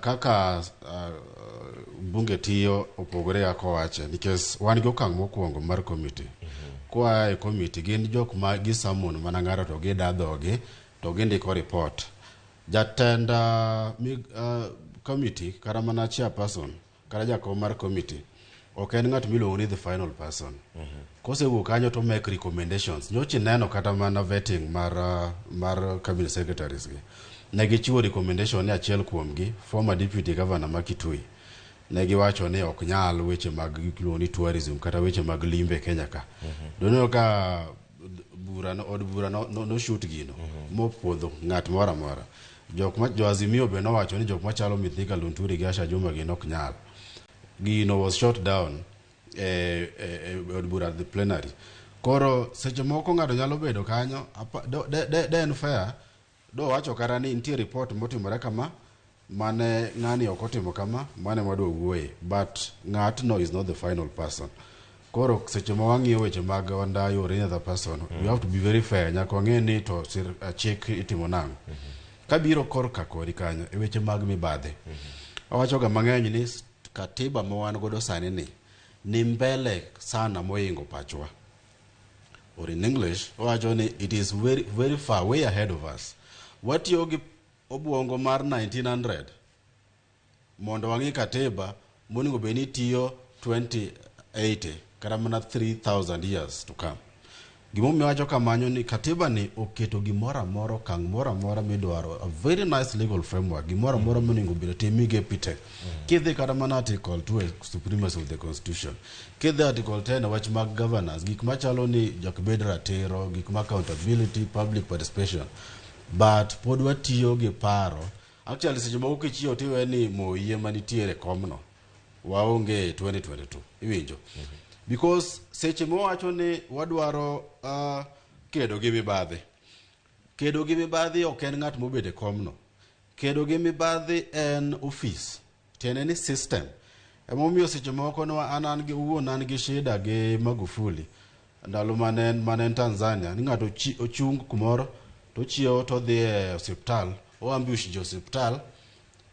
Kaka bunge tiyo opogore kaka owache, nikech wan gi okang' mokwongo mar committee. Koa e committee gin jok ma gisamon mana ng'ato to gida dhogi to gindiko report. Jatend committee kata mana chairperson kata jakom mar committee ok en ng'at miluongo ni the final person. Kosewuok kanyo to make recommendations. Nyocha ineno kata mana vetting mar cabinet secretaries gi. Ne gichiwo recommendation ni achiel kuomgi, former deputy governor ma Kitui, ne giwacho ni ok nyal weche mag iluongo ni tourism kata weche mag limbe Kenya ka. Doneno ka bura no, od bura no shoot gino mopuodho ng'at moro amora. Jok ma jo Azimio be nowacho ni jok machalo Mithika Linturi gi Asha Juma gin ok nyal. Gino was shot down e od bura, the plenary. Koro seche moko ng'ato nyalo bedo kanyo, de en fair, do wacho kata ni nitie report motimore kama, mane ng'ani ok otimo kama, mane wadwa wuoye, but ng'atno is not the final person. Koro seche ma wang'iyo weche mag Wandayi or any other person, we have to be very fair. Nyaka wang'e ni to chik itimo nang'o. Kabiro korka kodi kanyo e weche mag mibadhi, awacho ga mang'eny ni katiba ma wan godo sani ni mbele sana moingo pachwa. Or in English, wacho ni it is very, very far, way ahead of us. Watiyo gi obuongo mar 1900 mondo wang'i katiba monego bed ni tiyo 2080 kata mana 3000 years to come. Gimomiyo wacho kamano ni katiba ni oketo gimoro amora, okang' moro amora midwaro, a very nice legal framework, gimoro amora monego bed tim migepi te. Kidhi kata mana article 2 supremacy of the constitution, kidhi article 10 wach mag governance, gik machalo ni jok bed ratiro, gik ma accountability, public participation, but pod watiyo gi paro. Actually seche moko kichiewo tiwe ni Moi ema nitiere komno, waonge 2022, iwinjo? Because seche mowacho ni wadwaro kedo gi mibadhi, kedo gi mibadhi ok en ng'at mobedo e komno. Kedo gi mibadhi en office, tiende ni system. Emomiyo seche moko an gi owuon an gi shida gi Magufuli ndalo mane en Tanzania, ni ng'ato ochung' kumoro to ochiewo to odhi e osiptal, o ambush ji osiptal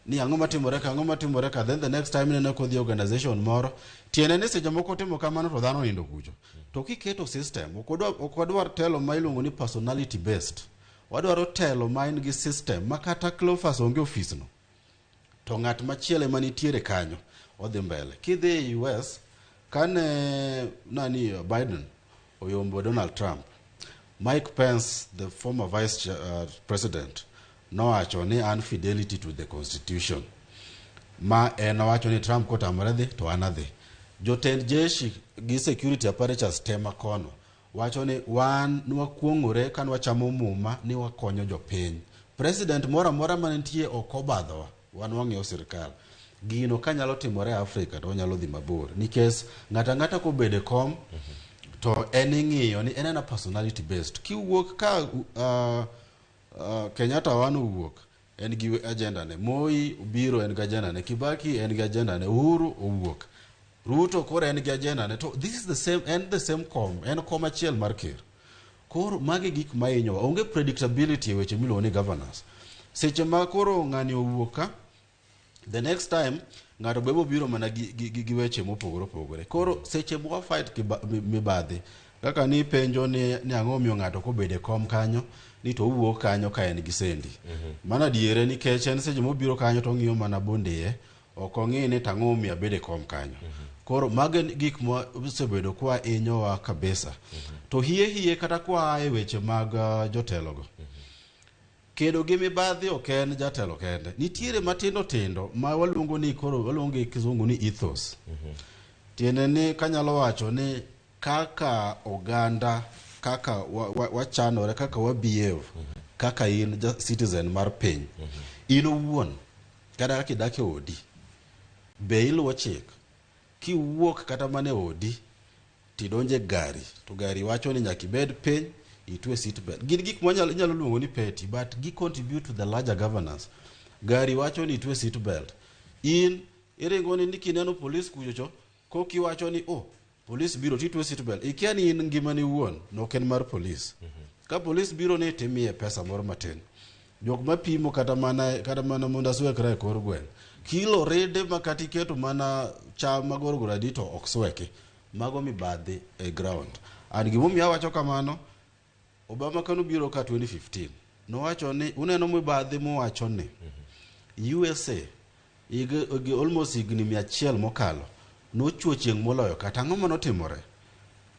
ni ang'o matimore ka, ang'o matimore ka, then the next time ineno kodhi organization moro, tiende ni seche moko timo kamano to dhano onindo kucho. To kiketo system, ok wadwar telo ma iluongo ni personality based, wadwaro telo ma en gi system ma kata Cleophas onge ofis no, to ng'at machielo ema nitiere kanyo odhi mbele. Kidhi e US, kane nani Biden oyombo Donald Trump, Mike Pence, the former vice president, nowacho ni an fidelity to the constitution. Ma en owacho ni Trump kotamore dhi to an adhi. Jotend jeshi gi security apparatus te makono wacho ni wan nwakuong'ore ka nwachamo muma ni wakonyo jopiny. President moro amora mantie ok obadhowa, wan wang'iyo sirikal. Gino kanyalo timore e Afrika to onyalo dhi mabor nikech ng'ato ang'ata kobedo e kom to en ing'iyo ni en ena personality based. Kiwuok ka Kenyatta wan owuok en gi agenda ne. Moi obiro en gi agenda ne. Kibaki en gi agenda ne. Uhuru owuok. Ruto koro en gi agenda ne. To this is the same, en the same kom, en kom achiel mar ker. Koro magi gik ma hinyowa. Onge predictability e weche miluongo ni governance. Seche ma koro ng'ani owuok ka, the next time ng'ato be biro mana gi weche mopogore opogore. Koro seche ma fight mibadhi, kaka ni penjo ni ang'o miyo ng'ato kobedo e kom kanyo, ni to owuok kanyo ka en gi sendi. Mano adiere nikech en seche mobiro kanyo to ong'iyo mana bondiye, ok ong'i ni to ang'o momiyo abedo e kom kanyo. Koro mago gik ma osebedo kwa hinyowa kabisa. To hie hie kata kwa e weche mag jotelogo. Kedo gi mibadhi ok en jatelo kende. Nitiere matindo tindo ma waluongo ni koro waluongo gi kizungu ni ethos. Tiende ni kanyalo wacho ni kaka oganda, kaka wachanore, kaka wa behave, kaka in ja citizen mar piny. In owuon, kata kaka idak e odi, be iluwo chik? Kiwuok kata mana e odi, tidonje e gari, to gari wacho ni nyaka ibed piny, itwe seat belt. Gin gik ma inyalo luongo ni petty, but gi contribute to the larger governance. Gari wacho ni itwe seat belt. In iringo ni kineno police kuchocho, kokiwacho ni oh, police biro titwe seat belt. Ikia ni in ngimani wuon, nok en mar police. Ka police biro ni timiye pesa moro matin. Jok mapimo kata mana mondo aswekra e kor gweng'. Kilo rede ma kata iketo mana cham magorogoro adi to ok sweki. Mago mibadhi e ground. And gimomiyo awacho kamano, Obama kanobiro ka 2015, nowacho ni uneno mibadhi mowacho ni USA almost higni 100 mokalo nochuo chieng' moloyo kata ang'o manotimore.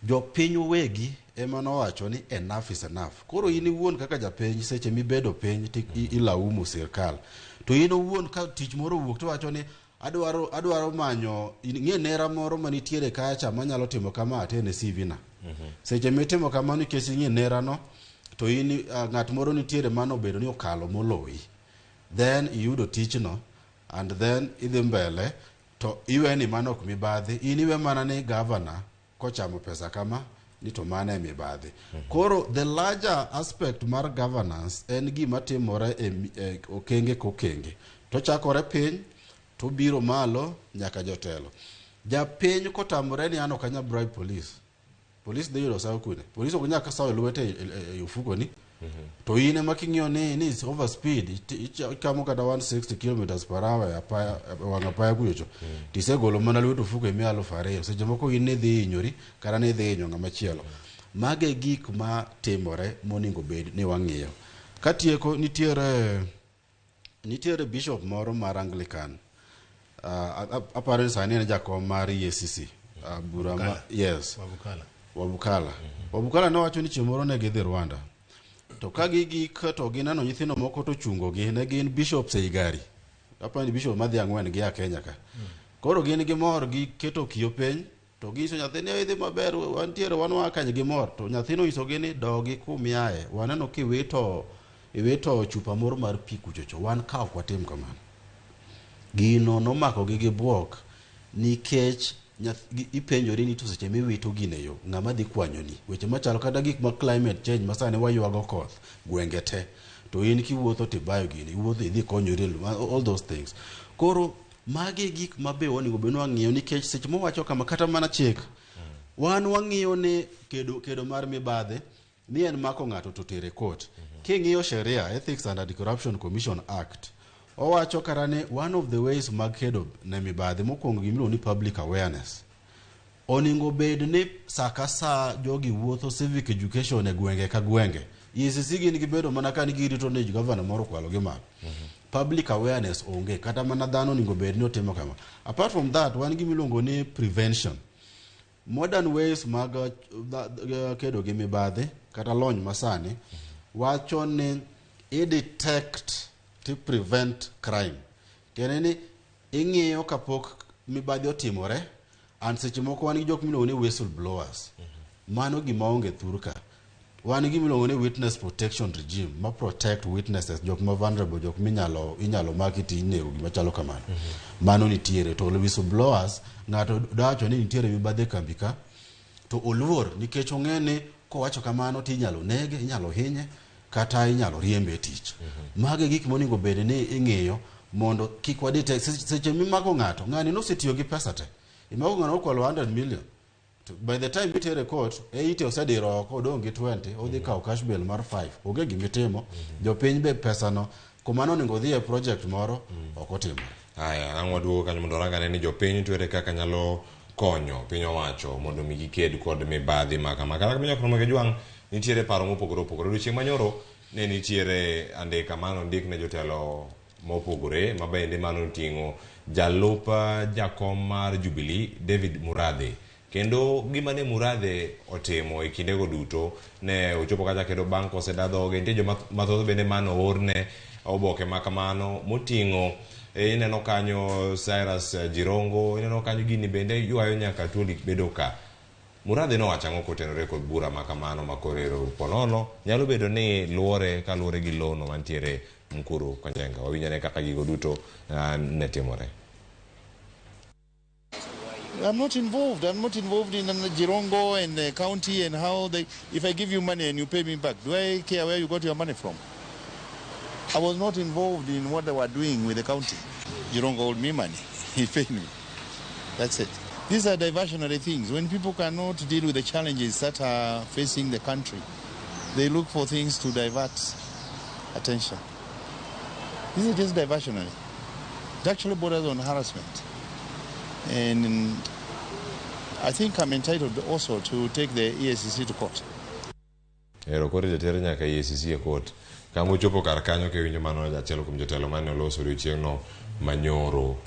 Jopiny wegi ema nowacho ni enough is enough. Koro in iwuon kaka japiny seche mibedo piny to ilaumo sirkal. To in owuon ka tich moro owuok to iwacho ni adwaro manyo ng'e nera moro manitiere kacha manyalo timo kama atene CV na. Seche mitimo kamano nikech ing'e nera no to in ng'at moro nitiere mano obedo ni okalo moloyi. Then iyudo tichno and then idhi mbele to iwe ni mano ok mibadhi, in iwe mana ni governor kochamo pesa kama ni to mano e mibadhi. Koro the larger aspect mar governance en gima timore e okenge kokenge. To chakore piny to biro malo nyaka jotelo. Japiny kotamore ni an ok anyal bribe police. Police dhi yudo sawo kune. Police ok nyal sawo lwete e ofukoni. To in ema king'iyo ni is over speed, ikamo kata 160 kilometers per hour e apaya, wang' apaya kuchocho. Tisegolo mana lwet ofuko e 2,000. Seche moko in nidhi hinyori kata nidhi hinyo ng'ama chielo. Mago e gik ma timore monego bed ni wang'iyo. Katieko nitiere bishop moro mar Anglican. Aparo ni sani en jakom mar EACC. Bura ma, yes. Wabukala. Wabukala. Wabukala nowacho ni chieng' moro ne gidhi Rwanda. To ka gigik to gineno nyithindo moko to chungogi, ne gin bishops ei gari. Aparo ni bishop madhi ang'wen gia Kenya ka. Koro gin gimor giketo kiyo piny to ginyiso nyathi ni idhi maber wantiere wan waa kanye gimor. To nyathino onyisogi ni dogi kumiaye. Waneno kiwito iwito chupa moro mar pi kuchocho, wan ka ok watim kamano. Gino nomakogi gi bwok nikech ipenjori ni to seche miwito gino e yo, ng'ama dhi kwanyoni. Weche machalo kata gik ma climate change ma sani waywago koth gwenge te. To in kiwuotho tibayo gini, iwuotho idhi konyori, all those things. Koro magi gik ma be onego bed ni wang'iyo nikech seche mwawacho kama kata mana chik, wan wang'iyo ni kedo mar mibadhi ni en mako ng'ato to tere court. King'iyo sheria, Ethics and Anti-Corruption Commission Act, owacho kata ni one of the ways mag kedo ne mibadhi mokwongo gimiluongo ni public awareness. Onego bed ni sa ka sa jogi wuotho civic education e gwenge ka gwenge. EACC gin gibedo mana ka ni girito ni governor moro okwalo gi map. Public awareness onge, kata mana dhano onego bed ni otimo kama. Apart from that, wan gimiluongo ni prevention. Modern ways mag kedo gi mibadhi kata lony masani wacho ni i detect to prevent crime. Tiende ni ing'iyo kapok mibadhi otimore, and seche moko wan gi jok miluongo ni whistleblowers. Mano gima onge thur ka. Wan gi gimiluongo ni witness protection regime ma protect witnesses, jok ma vulnerable, jok minyalo inyalo maki to inego, gima chalo kamano. Mano nitiere. To whistleblowers, ng'ato dawacho ni nitiere mibadhi e kambi ka, to oluor nikech ong'e ni kowacho kamano to inyalo nege, inyalo hinye. kata inyalo riembe e tich. Mago e gik monego bed ni ing'iyo mondo kik wadite seche mimako ng'ato, ng'ani nosetiyo gi pesa te. Imako ng'ano okwalo 100 million. To by the time itere court, 80 osediro oko, odong' gi 20, odhi kawo cash bail mar 5. Onge gimitimo. Jopiny be pesano, kuma nonego odhi e project moro, ok otimore. Aya, ang' waduogo kanyo mondo warang ane ni jopiny to ere kaka nyalo konyo piny owacho mondo mi giked kod mibadhi ma kama. Kata kamano Nyakwar Jwang' nitiere paro mopogore opogore. Odiochieng' manyoro ne nitiere andika mane ondik ne jotelo mopogore ma bende mano oting'o jalup jakom mar Jubilee David Murathe. Kendo gima ne Murathe otimo e kindego duto ne ochopo kacha kendo bang' koseda dhoge nitie joma mathoth bende mane oorne oboke ma kamano moting'o ineno kanyo Cyrus Jirongo, ineno kanyo gini bende ywayo nyaka Atwoli bedo ka. Murathe nowacho ang'o kotenore kod bura ma kamano ma koro ero ponono nyalo bedo ni luore kaluwore gi lono mantiere Mukuru kwa Njenga. Wawinj ane kaka gigo duto ne timore. I'm not involved. I'm not involved in Jirongo and the county and how they... If I give you money and you pay me back, do I care where you got your money from? I was not involved in what they were doing with the county. Jirongo owed me money. He paid me. That's it. These are diversionary things. When people cannot deal with the challenges that are facing the country, they look for things to divert attention. This is just diversionary. It actually borders on harassment. And I think I'm entitled also to take the EACC to court. Ero koro jater nyaka EACC e court. Kama ochopo kar kanyo kiwinjo mano achiel kuom jotelo mane oloso odiochieng'no manyoro.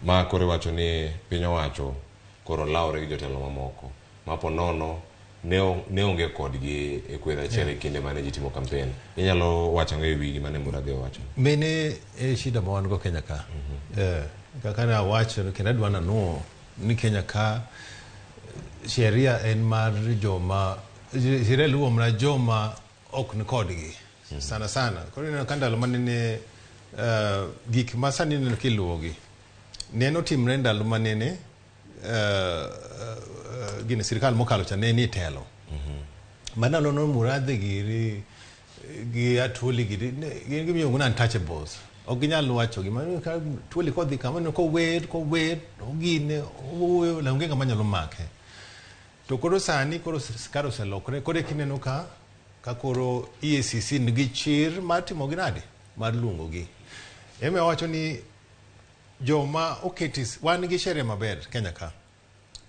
Ma koro iwacho ni piny owacho koro lawre gi jotelo mamoko. Ma po nono ne onge kodgi e kweth achiel e kinde mane ji timo campaign. Inyalo wacho ang'o e wi gima ne Murathe owacho? Mene e shida ma wan go Kenya ka. Kaka ne awacho kendo adwa nanuo ni Kenya ka sheria en mar joma sheria luwo mana joma ok ni kodgi sana sana. Koro ineno ka ndalo manene gik ma sani ineno kiluwogi neno timre ndalo manene gine sirikal mokalo cha ne ni telo. Manalo no Murathe giri gi Atwoli giri gin gimiluongo ni untouchables. Ok ginyal wacho gima Atwoli kodhi kama no kower ogine owuoyo la onge ng'ama nyalo make. To koro sani koro sirikal oselokore koro kineno ka koro EACC nigi chir mar timo gi nade mar luongo gi. Ema wacho ni joma oketi wan gi sheria maber Kenya ka.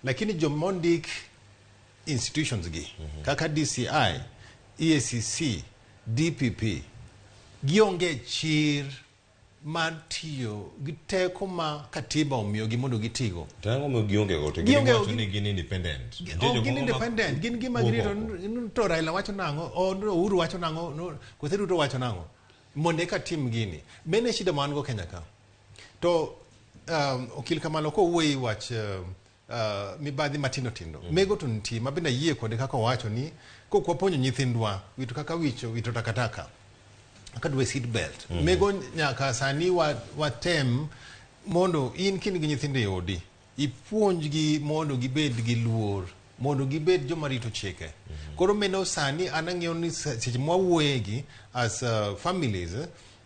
Lakini joma ondik institutions gi kaka DCI, EACC, DPP gionge chir mar tiyo gi teko ma katiba omiyogi mondo gitigo. To ang'o ma gionge go? To gin wacho ni gin independent. Gin independent, gin gima girito to Raila wacho nang'o, Uhuru wacho nang'o, kose Ruto wacho nang'o. Mondo eka tim gini. Mene shida ma wan go Kenya ka. To okil kamano kowuoyi wach mibadhi matindo tindo. Mego to nitie ma bende ayie kode kaka owacho ni kok wapuonjo nyithindwa wito kaka wicho wito takataka kaka dwe seat belt. Mego nyaka sani watem mondo in kin gi nyithindo e odi ipuonjgi mondo gibed gi luor mondo gibed joma rito chike. Koro meno sani an ang'eyo ni seche mwawuoyegi as families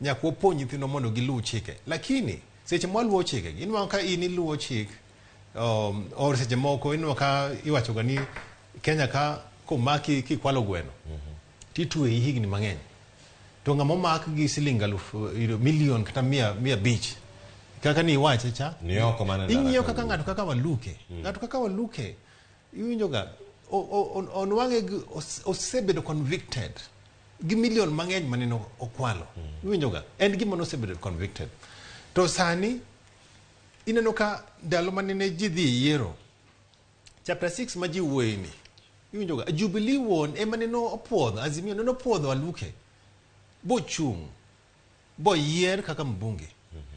nyaka wapuonj nyithindo mondo giluw chike. Lakini seche mwaluwo chike inwang'o ka in iluwo chik or seche moko inwang'o ka iwacho ga ni Kenya ka komaki kikwalo gweno titweyi higni mang'eny. To ng'ama omak gi siling 1,000 million kata 500 kaka ni iwache cha ing'iyo kaka ng'ato kaka Waluke. Ng'ato kaka Waluke iwinjo ga onwang'e osebedo convicted gi million mang'eny maneno okwalo. Iwinjo ga en gima nosebedo convicted. To sani ineno ka ndalo manene ji dhi yiero chapter 6 ma ji wuoye ni iwinjo ga Jubilee wuon ema neno opuodho Azimio neno opuodho Waluke bochung' boyier kaka mbunge.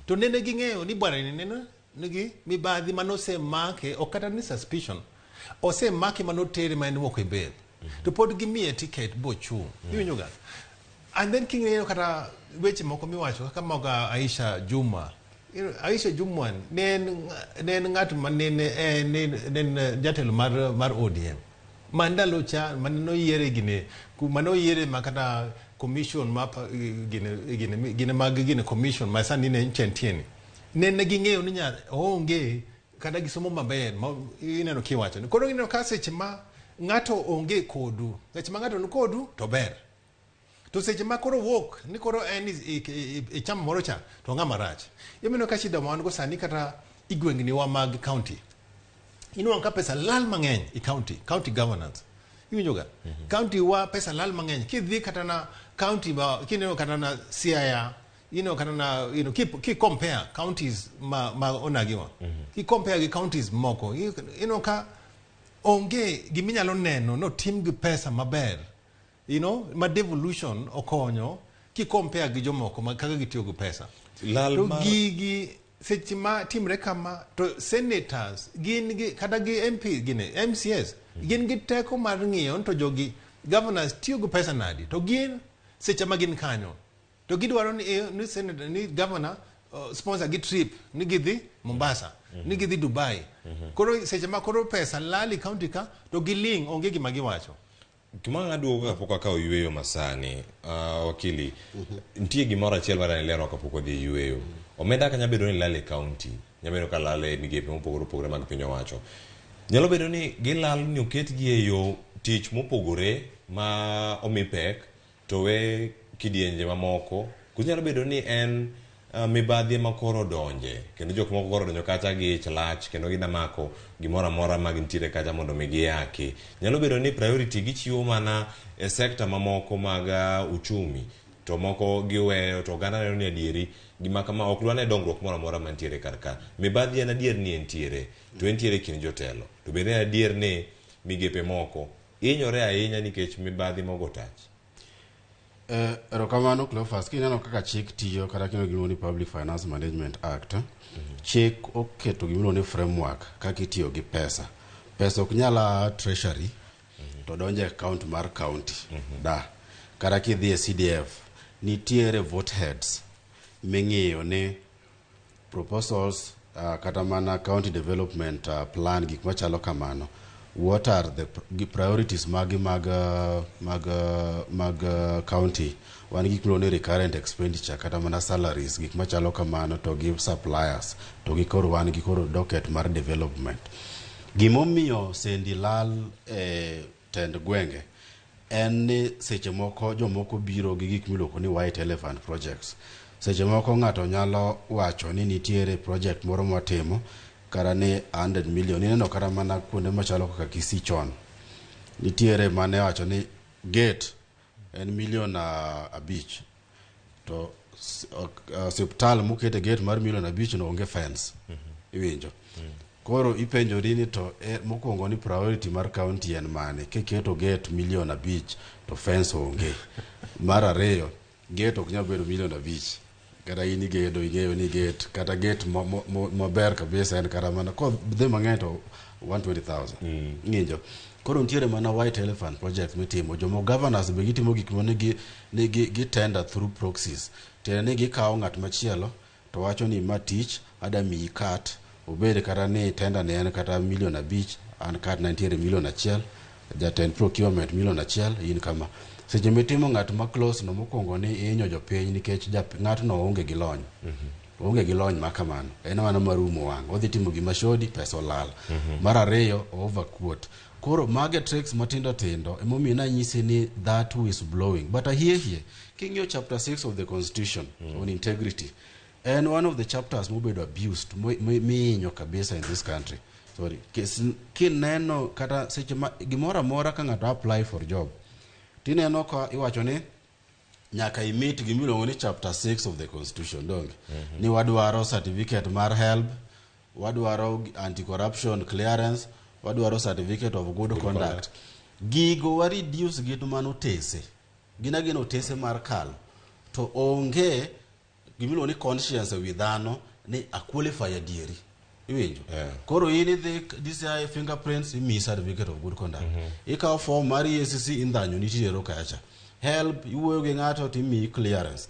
To nene ging'eyo ni bwana ni neno nigi mibadhi manosemake ok kata ni suspicion osemake manotere ma en woko e bail. To pod gimiye ticket bochung'. Iwinjo ga. And then king'eyo kata weche moko miwacho kaka maga Aisha Juma. Aisha Juma ne en ng'at ma nene en jatelo mar ODM. Ma ndalo cha mane noyiere gine mane oyiere ma kata commission ma gine gine gine mag gine commission ma sani ne ntie ni nene ging'eyo ni nya oonge kata gi somo maber ma ineno kiwacho ni koro ineno ka seche ma ng'ato onge kodu, seche ma ng'ato ni kodu to ber, to seche ma koro wuok ni koro en i chama moro cha to ng'ama rach. Ineno ka shida ma wan go sani kata i gwengni wa mag county, inwang'o ka pesa lal mang'eny i county governance. Iwinjo ga county wa pesa lal mang'eny. Kidhi kata na county ma kineno kata na Siaya, ineno kata na ki compare counties ma onagiwa, ki compare gi counties moko, ineno ka onge giminyalo neno notim gi pesa maber ma devolution okonyo ki compare gi jomoko ma kaka gitiyo gi pesa. Lal To gigi seche ma timre kama to senators gin gi kata gi MP gine MCS gin gi teko mar ng'iyo ni to jogi governors tiyo gi pesa nadi, to gin seche ma gin kanyo to gidwaro ni senator ni governor sponsor gi trip ni gidhi Mombasa, ni gidhi Dubai. Koro seche ma koro pesa lal i county ka to giling, onge gima giwacho. Gima aduogo kapok akawo yueyo masani, wakili, nitie gimoro achiel madani lero kapok wadhi e yueyo. Omenda ka nyalo bedo ni lal e county, nyalo bedo ka lal e migepe mopogore opogore mag piny owacho. Nyalo bedo ni gilal ni oketgi e yo tich mopogore ma omi pek to we kidienje mamoko. Koso nyalo bedo ni en mibadhi ema koro donje kendo jok moko koro donjo kacha gi ich lach kendo gida mako gimoro amora ma gintiere kacha mondo mi giyaki. Nyalo bedo ni priority gichiwo mana e sekta mamoko mag uchumi to moko giweyo, to oganda neno ni adieri gima kama ok dwa ne dongruok moro amora mantiere kar ka. Mibadhi en adier ni entiere, to entiere e kind jotelo, to bende en adier ni migepe moko hinyore ahinya nikech mibadhi mogo tach. Erokamano Cleophas, kineno kaka chik tiyo kata kineno gimiluongo ni Public Finance Management Act, chik oketo gimiluongo ni framework kaka itiyo gi pesa. Pesa ok nyal a treasury to donjo e account mar county da. Kata kidhi e CDF, nitiere vote heads ming'iyo ni proposals kata mana county development plan, gik machalo kamano, what are the priorities magi mag county. Wan gik miluongo ni recurrent expenditure, kata mana salaries, gik machalo kamano, to gi suppliers, to gi koro wan gi koro docket mar development. Gimomiyo sendi lal e tend gwenge en ni seche moko jomoko biro gi gik miluongo ni white elephant projects. Seche moko ng'ato nyalo wacho ni nitiere project moro mwatimo kata ni 100 million. Ineno kata mana kuonde machalo kaka Kisii chon nitiere mane wacho ni gate en milion 5, to osiptal mokete gate mar milion 5 no onge fence. Iwinjo? Koro ipenjori ni to mokwongo ni priority mar county en mane kiketo gate milion 5 to fence onge? Mar ariyo, gate ok nyal bedo milion 5. Kata in igedo, ing'eyo ni gate, kata gate maber kabisa en kata mana kodhi mang'eny to 120,000. Ng'injo koro nitiere mana white elephant project mitimo. Jomo governors be gitimo gik mo ni gi tender through proxies, tiende ni gikawo ng'at machielo to wacho ni ma tich ada miyi cut, obed kata ni tender ne en kata milion 5, an cut na nitiere milion 1, jatend procurement milion 1, in kama. Seche mitimo ng'at ma close no, mokwongo ni ihinyo jopiny nikech ng'atno onge gi lony, onge gi lony ma kamano, en mana mar umo wang', odhi timo gima shoddy, pesa olal. Mar ariyo, overquote. Koro mage tricks matindo tindo emomiyo nanyisi ni that who is blowing. But ahie hie king'iyo chapter 6 of the constitution on integrity, en one of the chapters mobedo abused mihinyo kabisa in this country. Sorry. Kineno kata seche ma gimoro amora ka ng'ato apply for job, tineno ka iwacho ni nyaka imit gimiluongo ni chapter 6 of the constitution, donge? Ni wadwaro certificate mar HELB, wadwaro anti corruption clearance, wadwaro certificate of good conduct. Gigo wa reduce gi to mana otese, gin agina otese mar kalo, to onge gimiluongo ni conscience ewi dhano ni a qualify adieri. Iwinjo? Koro in idhi DCI fingerprints, imiyi certificate of good conduct, ikawo form mar EACC, indhanyo nitero kacha, HELB iwuoyo gi ng'ato timiyi clearance,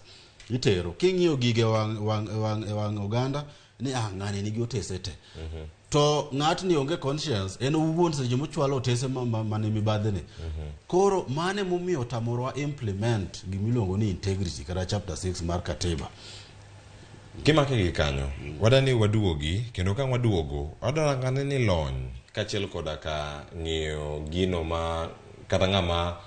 itero. King'iyo gige wang' wang' wang' e wang' oganda ni ah, ng'ani nigi otese te. To ng'atni onge conscience, en owuon seche mochwalo otese mane mibadhini. Koro mane momiyo tamorwa implement gimiluongo ni integrity kata chapter 6 mar katiba. Kimake gi kanyo, wadani waduogi, kendo ka waduogo, wadwa ni lony kaachiel koda ka ng'iyo gino ma kata ng'ama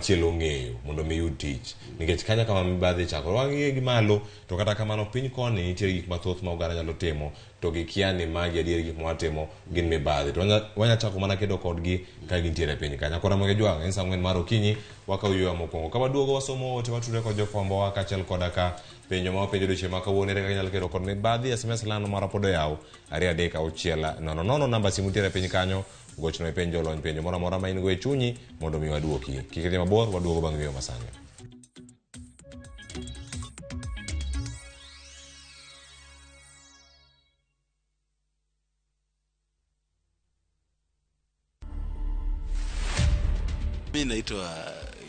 chielo ong'eyo mondo mi yud tich. Nikech kanyo kama mibadhi chakore, wang'iye gi malo, to kata kamano piny koni nitiere gik mathoth ma oganda nyalo timo, to gikia ni magi adier gik ma watimo gin mibadhi. To wanya chako mana kedo kodgi ka gintiere piny kanyo. Koro Ramogi Jwang', en saa 4 mar okinyi, wakawo yweyo mokwongo. Ka waduogo wasomo ote watudre kod jofwambowa kaachiel koda ka penjo ma wapenjo odiochieng' ma kawuono ere kaka inyalo kedo kod mibadhi. SMS line marwa pod oyaw 2 3 6 0 0, namba simu nitiere piny kanyo, gochno e penjo lony penjo moro amora ma in go e chunyi mondo mi waduoki. Kik idhi mabor, waduogo bang' yweyo masani. Mi naitwa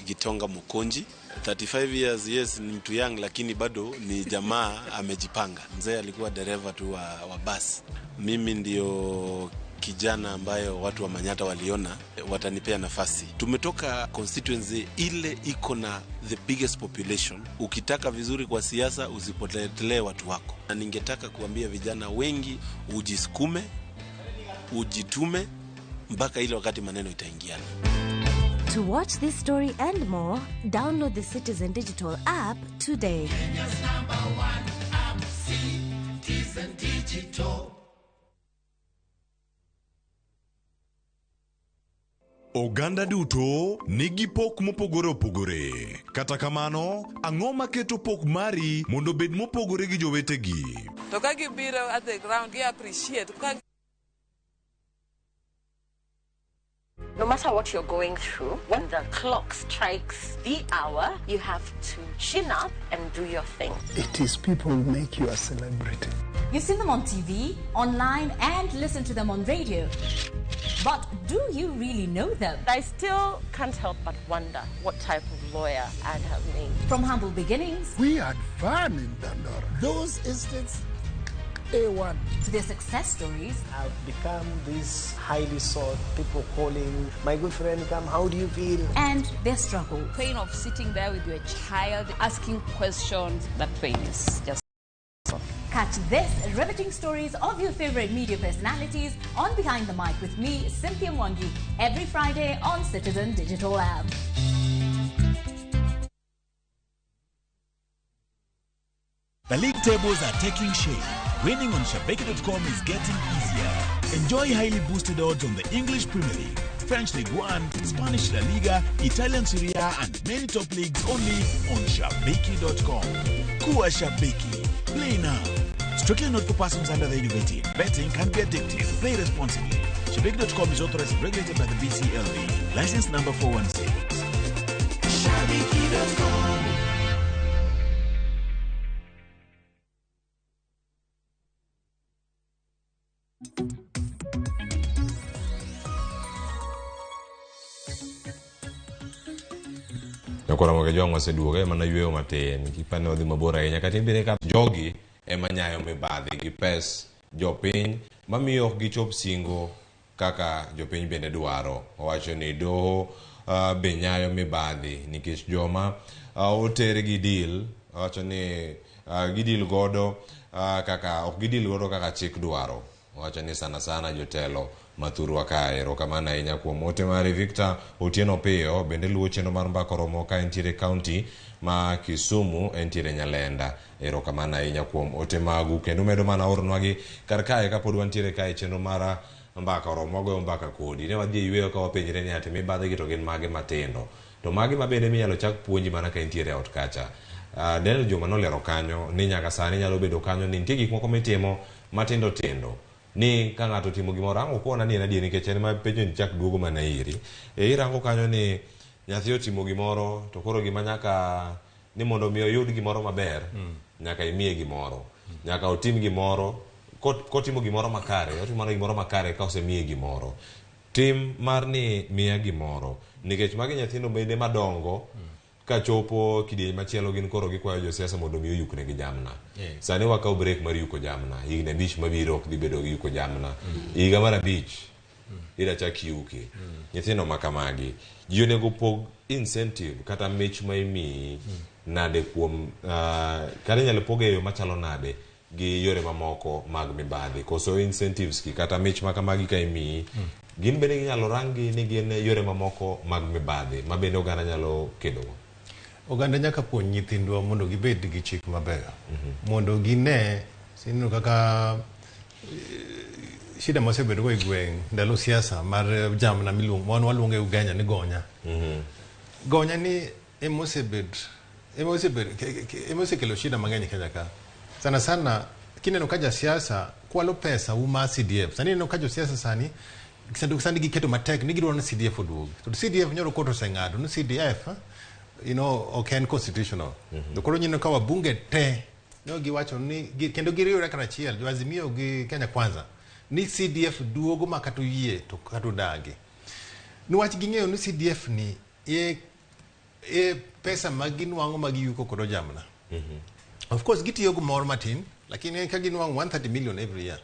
Gitonga Mukonji, 35 years, yes, ni mtu young lakini bado ni jamaa amejipanga. Mzee alikuwa dereva tu wa bus. Mimi ndio kijana ambayo watu wa Manyatta waliona watanipea nafasi. Tumetoka constituency ile iko na the biggest population. Ukitaka vizuri kwa siasa usipotelee watu wako. Na ningetaka kuambia vijana wengi ujisukume, ujitume mpaka ile wakati maneno itaingiana. To watch this story and more, download the Citizen Digital app today. Kenya's number one app, Citizen Digital. Oganda duto nigi pok mopogore opogore. Kata kamano, ang'o maketo pok mari mondo obed mopogore gi jowetegi? To ka gibiro at the ground, gi appreciate. Ka No matter what you're going through, when the clock strikes the hour, you have to chin up and do your thing. It is people who make you a celebrity. You've seen them on TV, online, and listen to them on radio. But do you really know them? I still can't help but wonder what type of lawyer I'd have made. From humble beginnings. We had fun in Dandora. Those estates, A1. To their success stories. I've become this highly sought, people calling, my good friend, come, how do you feel? And their struggle. Pain of sitting there with your child, asking questions, that pain is just... Catch this riveting stories of your favorite media personalities on Behind the Mic with me, Cynthia Mwangi, every Friday on Citizen Digital App. The league tables are taking shape. Winning on Shabiki.com is getting easier. Enjoy highly boosted odds on the English Premier League, French League One, Spanish La Liga, Italian Serie A, and many top leagues only on Shabiki.com. Kuwa Shabiki. Play now. Strictly not for persons under the age of 18. Betting can be addictive. Play responsibly. Shabiki.com is authorized and regulated by the BCLB. License number 416. Shabiki.com. Nyakora Ramogi Jwang' waseduogo e mana yweyo matin kipane wadhi mabor ahinya kata ibire ka jogi ema nyayo mibadhi gi pes jopiny mamiyo ok gichop singo kaka jopiny bende dwaro. Owacho ni doho be nyayo mibadhi nikech joma oter gi deal, owacho ni gidil godo kaka ok gidil godo kaka chik dwaro. Owacho ni sana sana jotelo mathurwa kae. Erokamano ahinya kuom ote mari Victor Otieno Piyo bende luwo chenro mar mbaka oromo ka entiere kaunti ma Kisumu, entiere Nyalenda. Erokamano ahinya kuom ote magu kendo medo mana oronwagi kar kae kapod wantiere kae chenro mar mbaka oromo wagoyo mbaka kodi. Ne wadhi e yweyo ka wapenjre ni ati mibadhi gi to gin mage matindo to mage ma bende minyalo chak puonji mana ka intiere e ot kacha. Daniel Juma nolero kanyo ni nyaka sani nyalo bedo kanyo ni nitie gik moko mitimo matindo tindo ni ka ng'ato otimo gimoro ang' okona ni en adier nikech en ma penjo ni chak duogo mana iri. Irango kanyo ni nyathi otimo gimoro to koro gima nyaka ni mondo mi oyud gimoro maber nyaka imiye gimoro. Nyaka otim gimoro kotimo gimoro makare, otimo mana gimoro makare ka osemiye gimoro. Tim mar ni miya gimoro nikech magi nyithindo bende madongo Kachopo kidieny machielo gin koro gikwayo josiasa mondo mi oyuknegi jamna. Sani wakawo break mar yuko jamna. Higni 5 mabiro ok dhi bedo gi yuko jamna. Higa mar 5 ida chak yuki. Nyithindo ma kamagi ji onego pog incentive kata mich ma imiyi nade kuom kata inyalo poge e yo machalo nade gi yore mamoko mag mibadhi koso incentives ki kata mich ma kamagi ka imiyi gin bende ginyalo ranggi ni gin yore mamoko mag mibadhi ma bende oganda nyalo kedogo. Oganda nyaka puonj nyithindwa mondo gibed gi chik mabeyo. Mondo gine ineno kaka shida mosebedo go e gweng' ndalo siasa mar jamna miluongo wan waluonge e Ugenya ni gonya. Gonya ni emosebet emosebet emosekelo shida mang'eny e Kenya ka. Sana sana kineno ka jasiasa kwalo pesa u mar CDF. Sani ineno ka josiasa sani sani giketo matek ni gidwaro ni CDF oduogi. To CDF nyoro court oseng'ado ni CDF ok en constitutional. To koro ineno ka wabunge te no giwacho ni kendo giriwre karachiel jo Azimio gi Kenya Kwanza ni CDF duogo ma kata oyie to kata odagi. Niwach ging'eyo ni CDF ni e pesa ma ginwang'o ma giyuko kodo jamna. Of course gitiyo gi mor matin, lakini ka ginwang'o 130 million every year.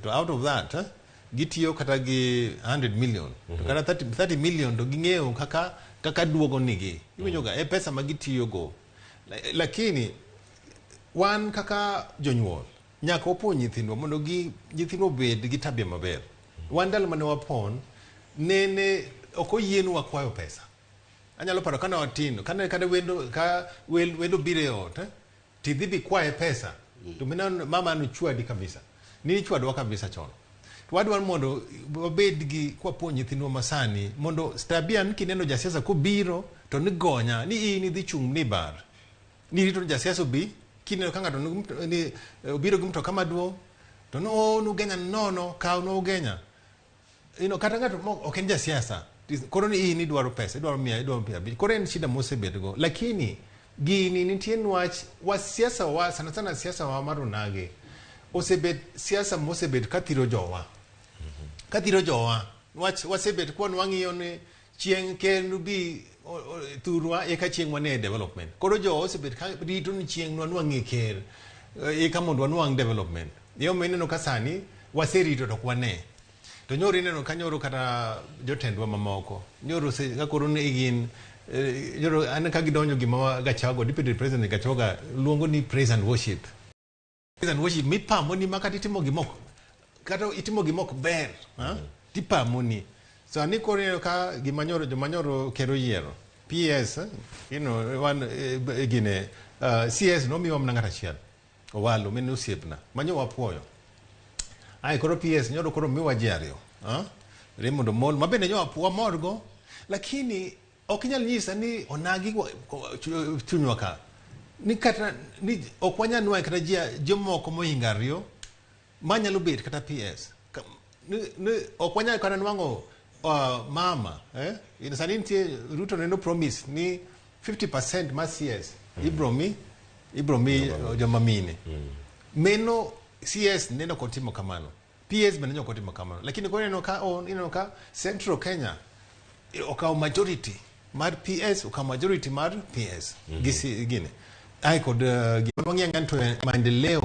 To out of that, gitiyo kata gi 100 million. To kata 30 million to ging'eyo kaka duogo nigi. Iwinjo ga, e pesa ma gitiyo go. Lakini wan kaka jonyuol nyaka wapuonj nyithindwa mondo nyithindwa obed gi tabia maber. Wan ndalo mane wapon, nene ok oyienwa kwayo pesa. Anyalo paro kane watindo, kane kata wendo, ka wendo biro e ot, tidhi bi kwaye pesa. To mina mama nochwadi kabisa. Ni ichwadwa kabisa chon. To wadwaro mondo wabed gi kwapuonj nyithindwa masani mondo tabia ni kineno jasiasa kobiro to ni gonya ni in idhi chung' ni bar. Ni rito jasiasa obi, kineno ka ng'ato ni obiro gi mtoka maduong' to no nugenya nono, kaw no ugenya. Kata ng'ato ok en jasiasa. Koro ni in idwaro pesa, idwaro mia, idwaro 50. Koro en shida mosebetgo. Lakini gini nitie nwach wa siasa wa sana sana siasa wa mar onagi osebet siasa mosebet kathiro jowa. Kathiro jowa. Nwach wasebet kwa nwang'iyo ni chieng' ker bi thurwa eka chieng' wane development. Koro jowa osebet ka rito ni chieng' nwanwang'e ker eka mondo wanwang' development. Yo mineno ka sani waserito to ok wane. To nyoro ineno ka nyoro kata jotendwa mamoko nyoro se ka koro ni gin nyoro an ka gidonjo gima Gachagua, Deputy President Gachagua luongo ni praise and worship. Praise and worship mipamo ni ma kata itimo gimok kata itimo gimok ber, tipamo ni. Sani koro ineno ka gima nyoro joma nyoro kero yiero PS, wan gine CS nomiwa mana ng'ato achiel Owalo mane osiepna manyo wapuoyo. Ai koro PS nyoro koro miwa ji ariyo, Raymond Omolo mabende nyo wamorgo, lakini ok inyal nyisa ni onagi chunywa ka ni kata ni ok wanyal nwang'o kata ji jomoko mohingo ariyo manyalo bet kata PS ni ok wanyal kata nwang'o mama sani nitie Ruto neno promise ni 50% mar CS ibro mi joma mine. Meno CS neno kotimo kamano, PS bende neno kotimo kamano, lakini koro ineno ka Central Kenya okawo majority mar PS, okawo majority mar PS gi gine ai kod gima wang'iyo to maendeleo.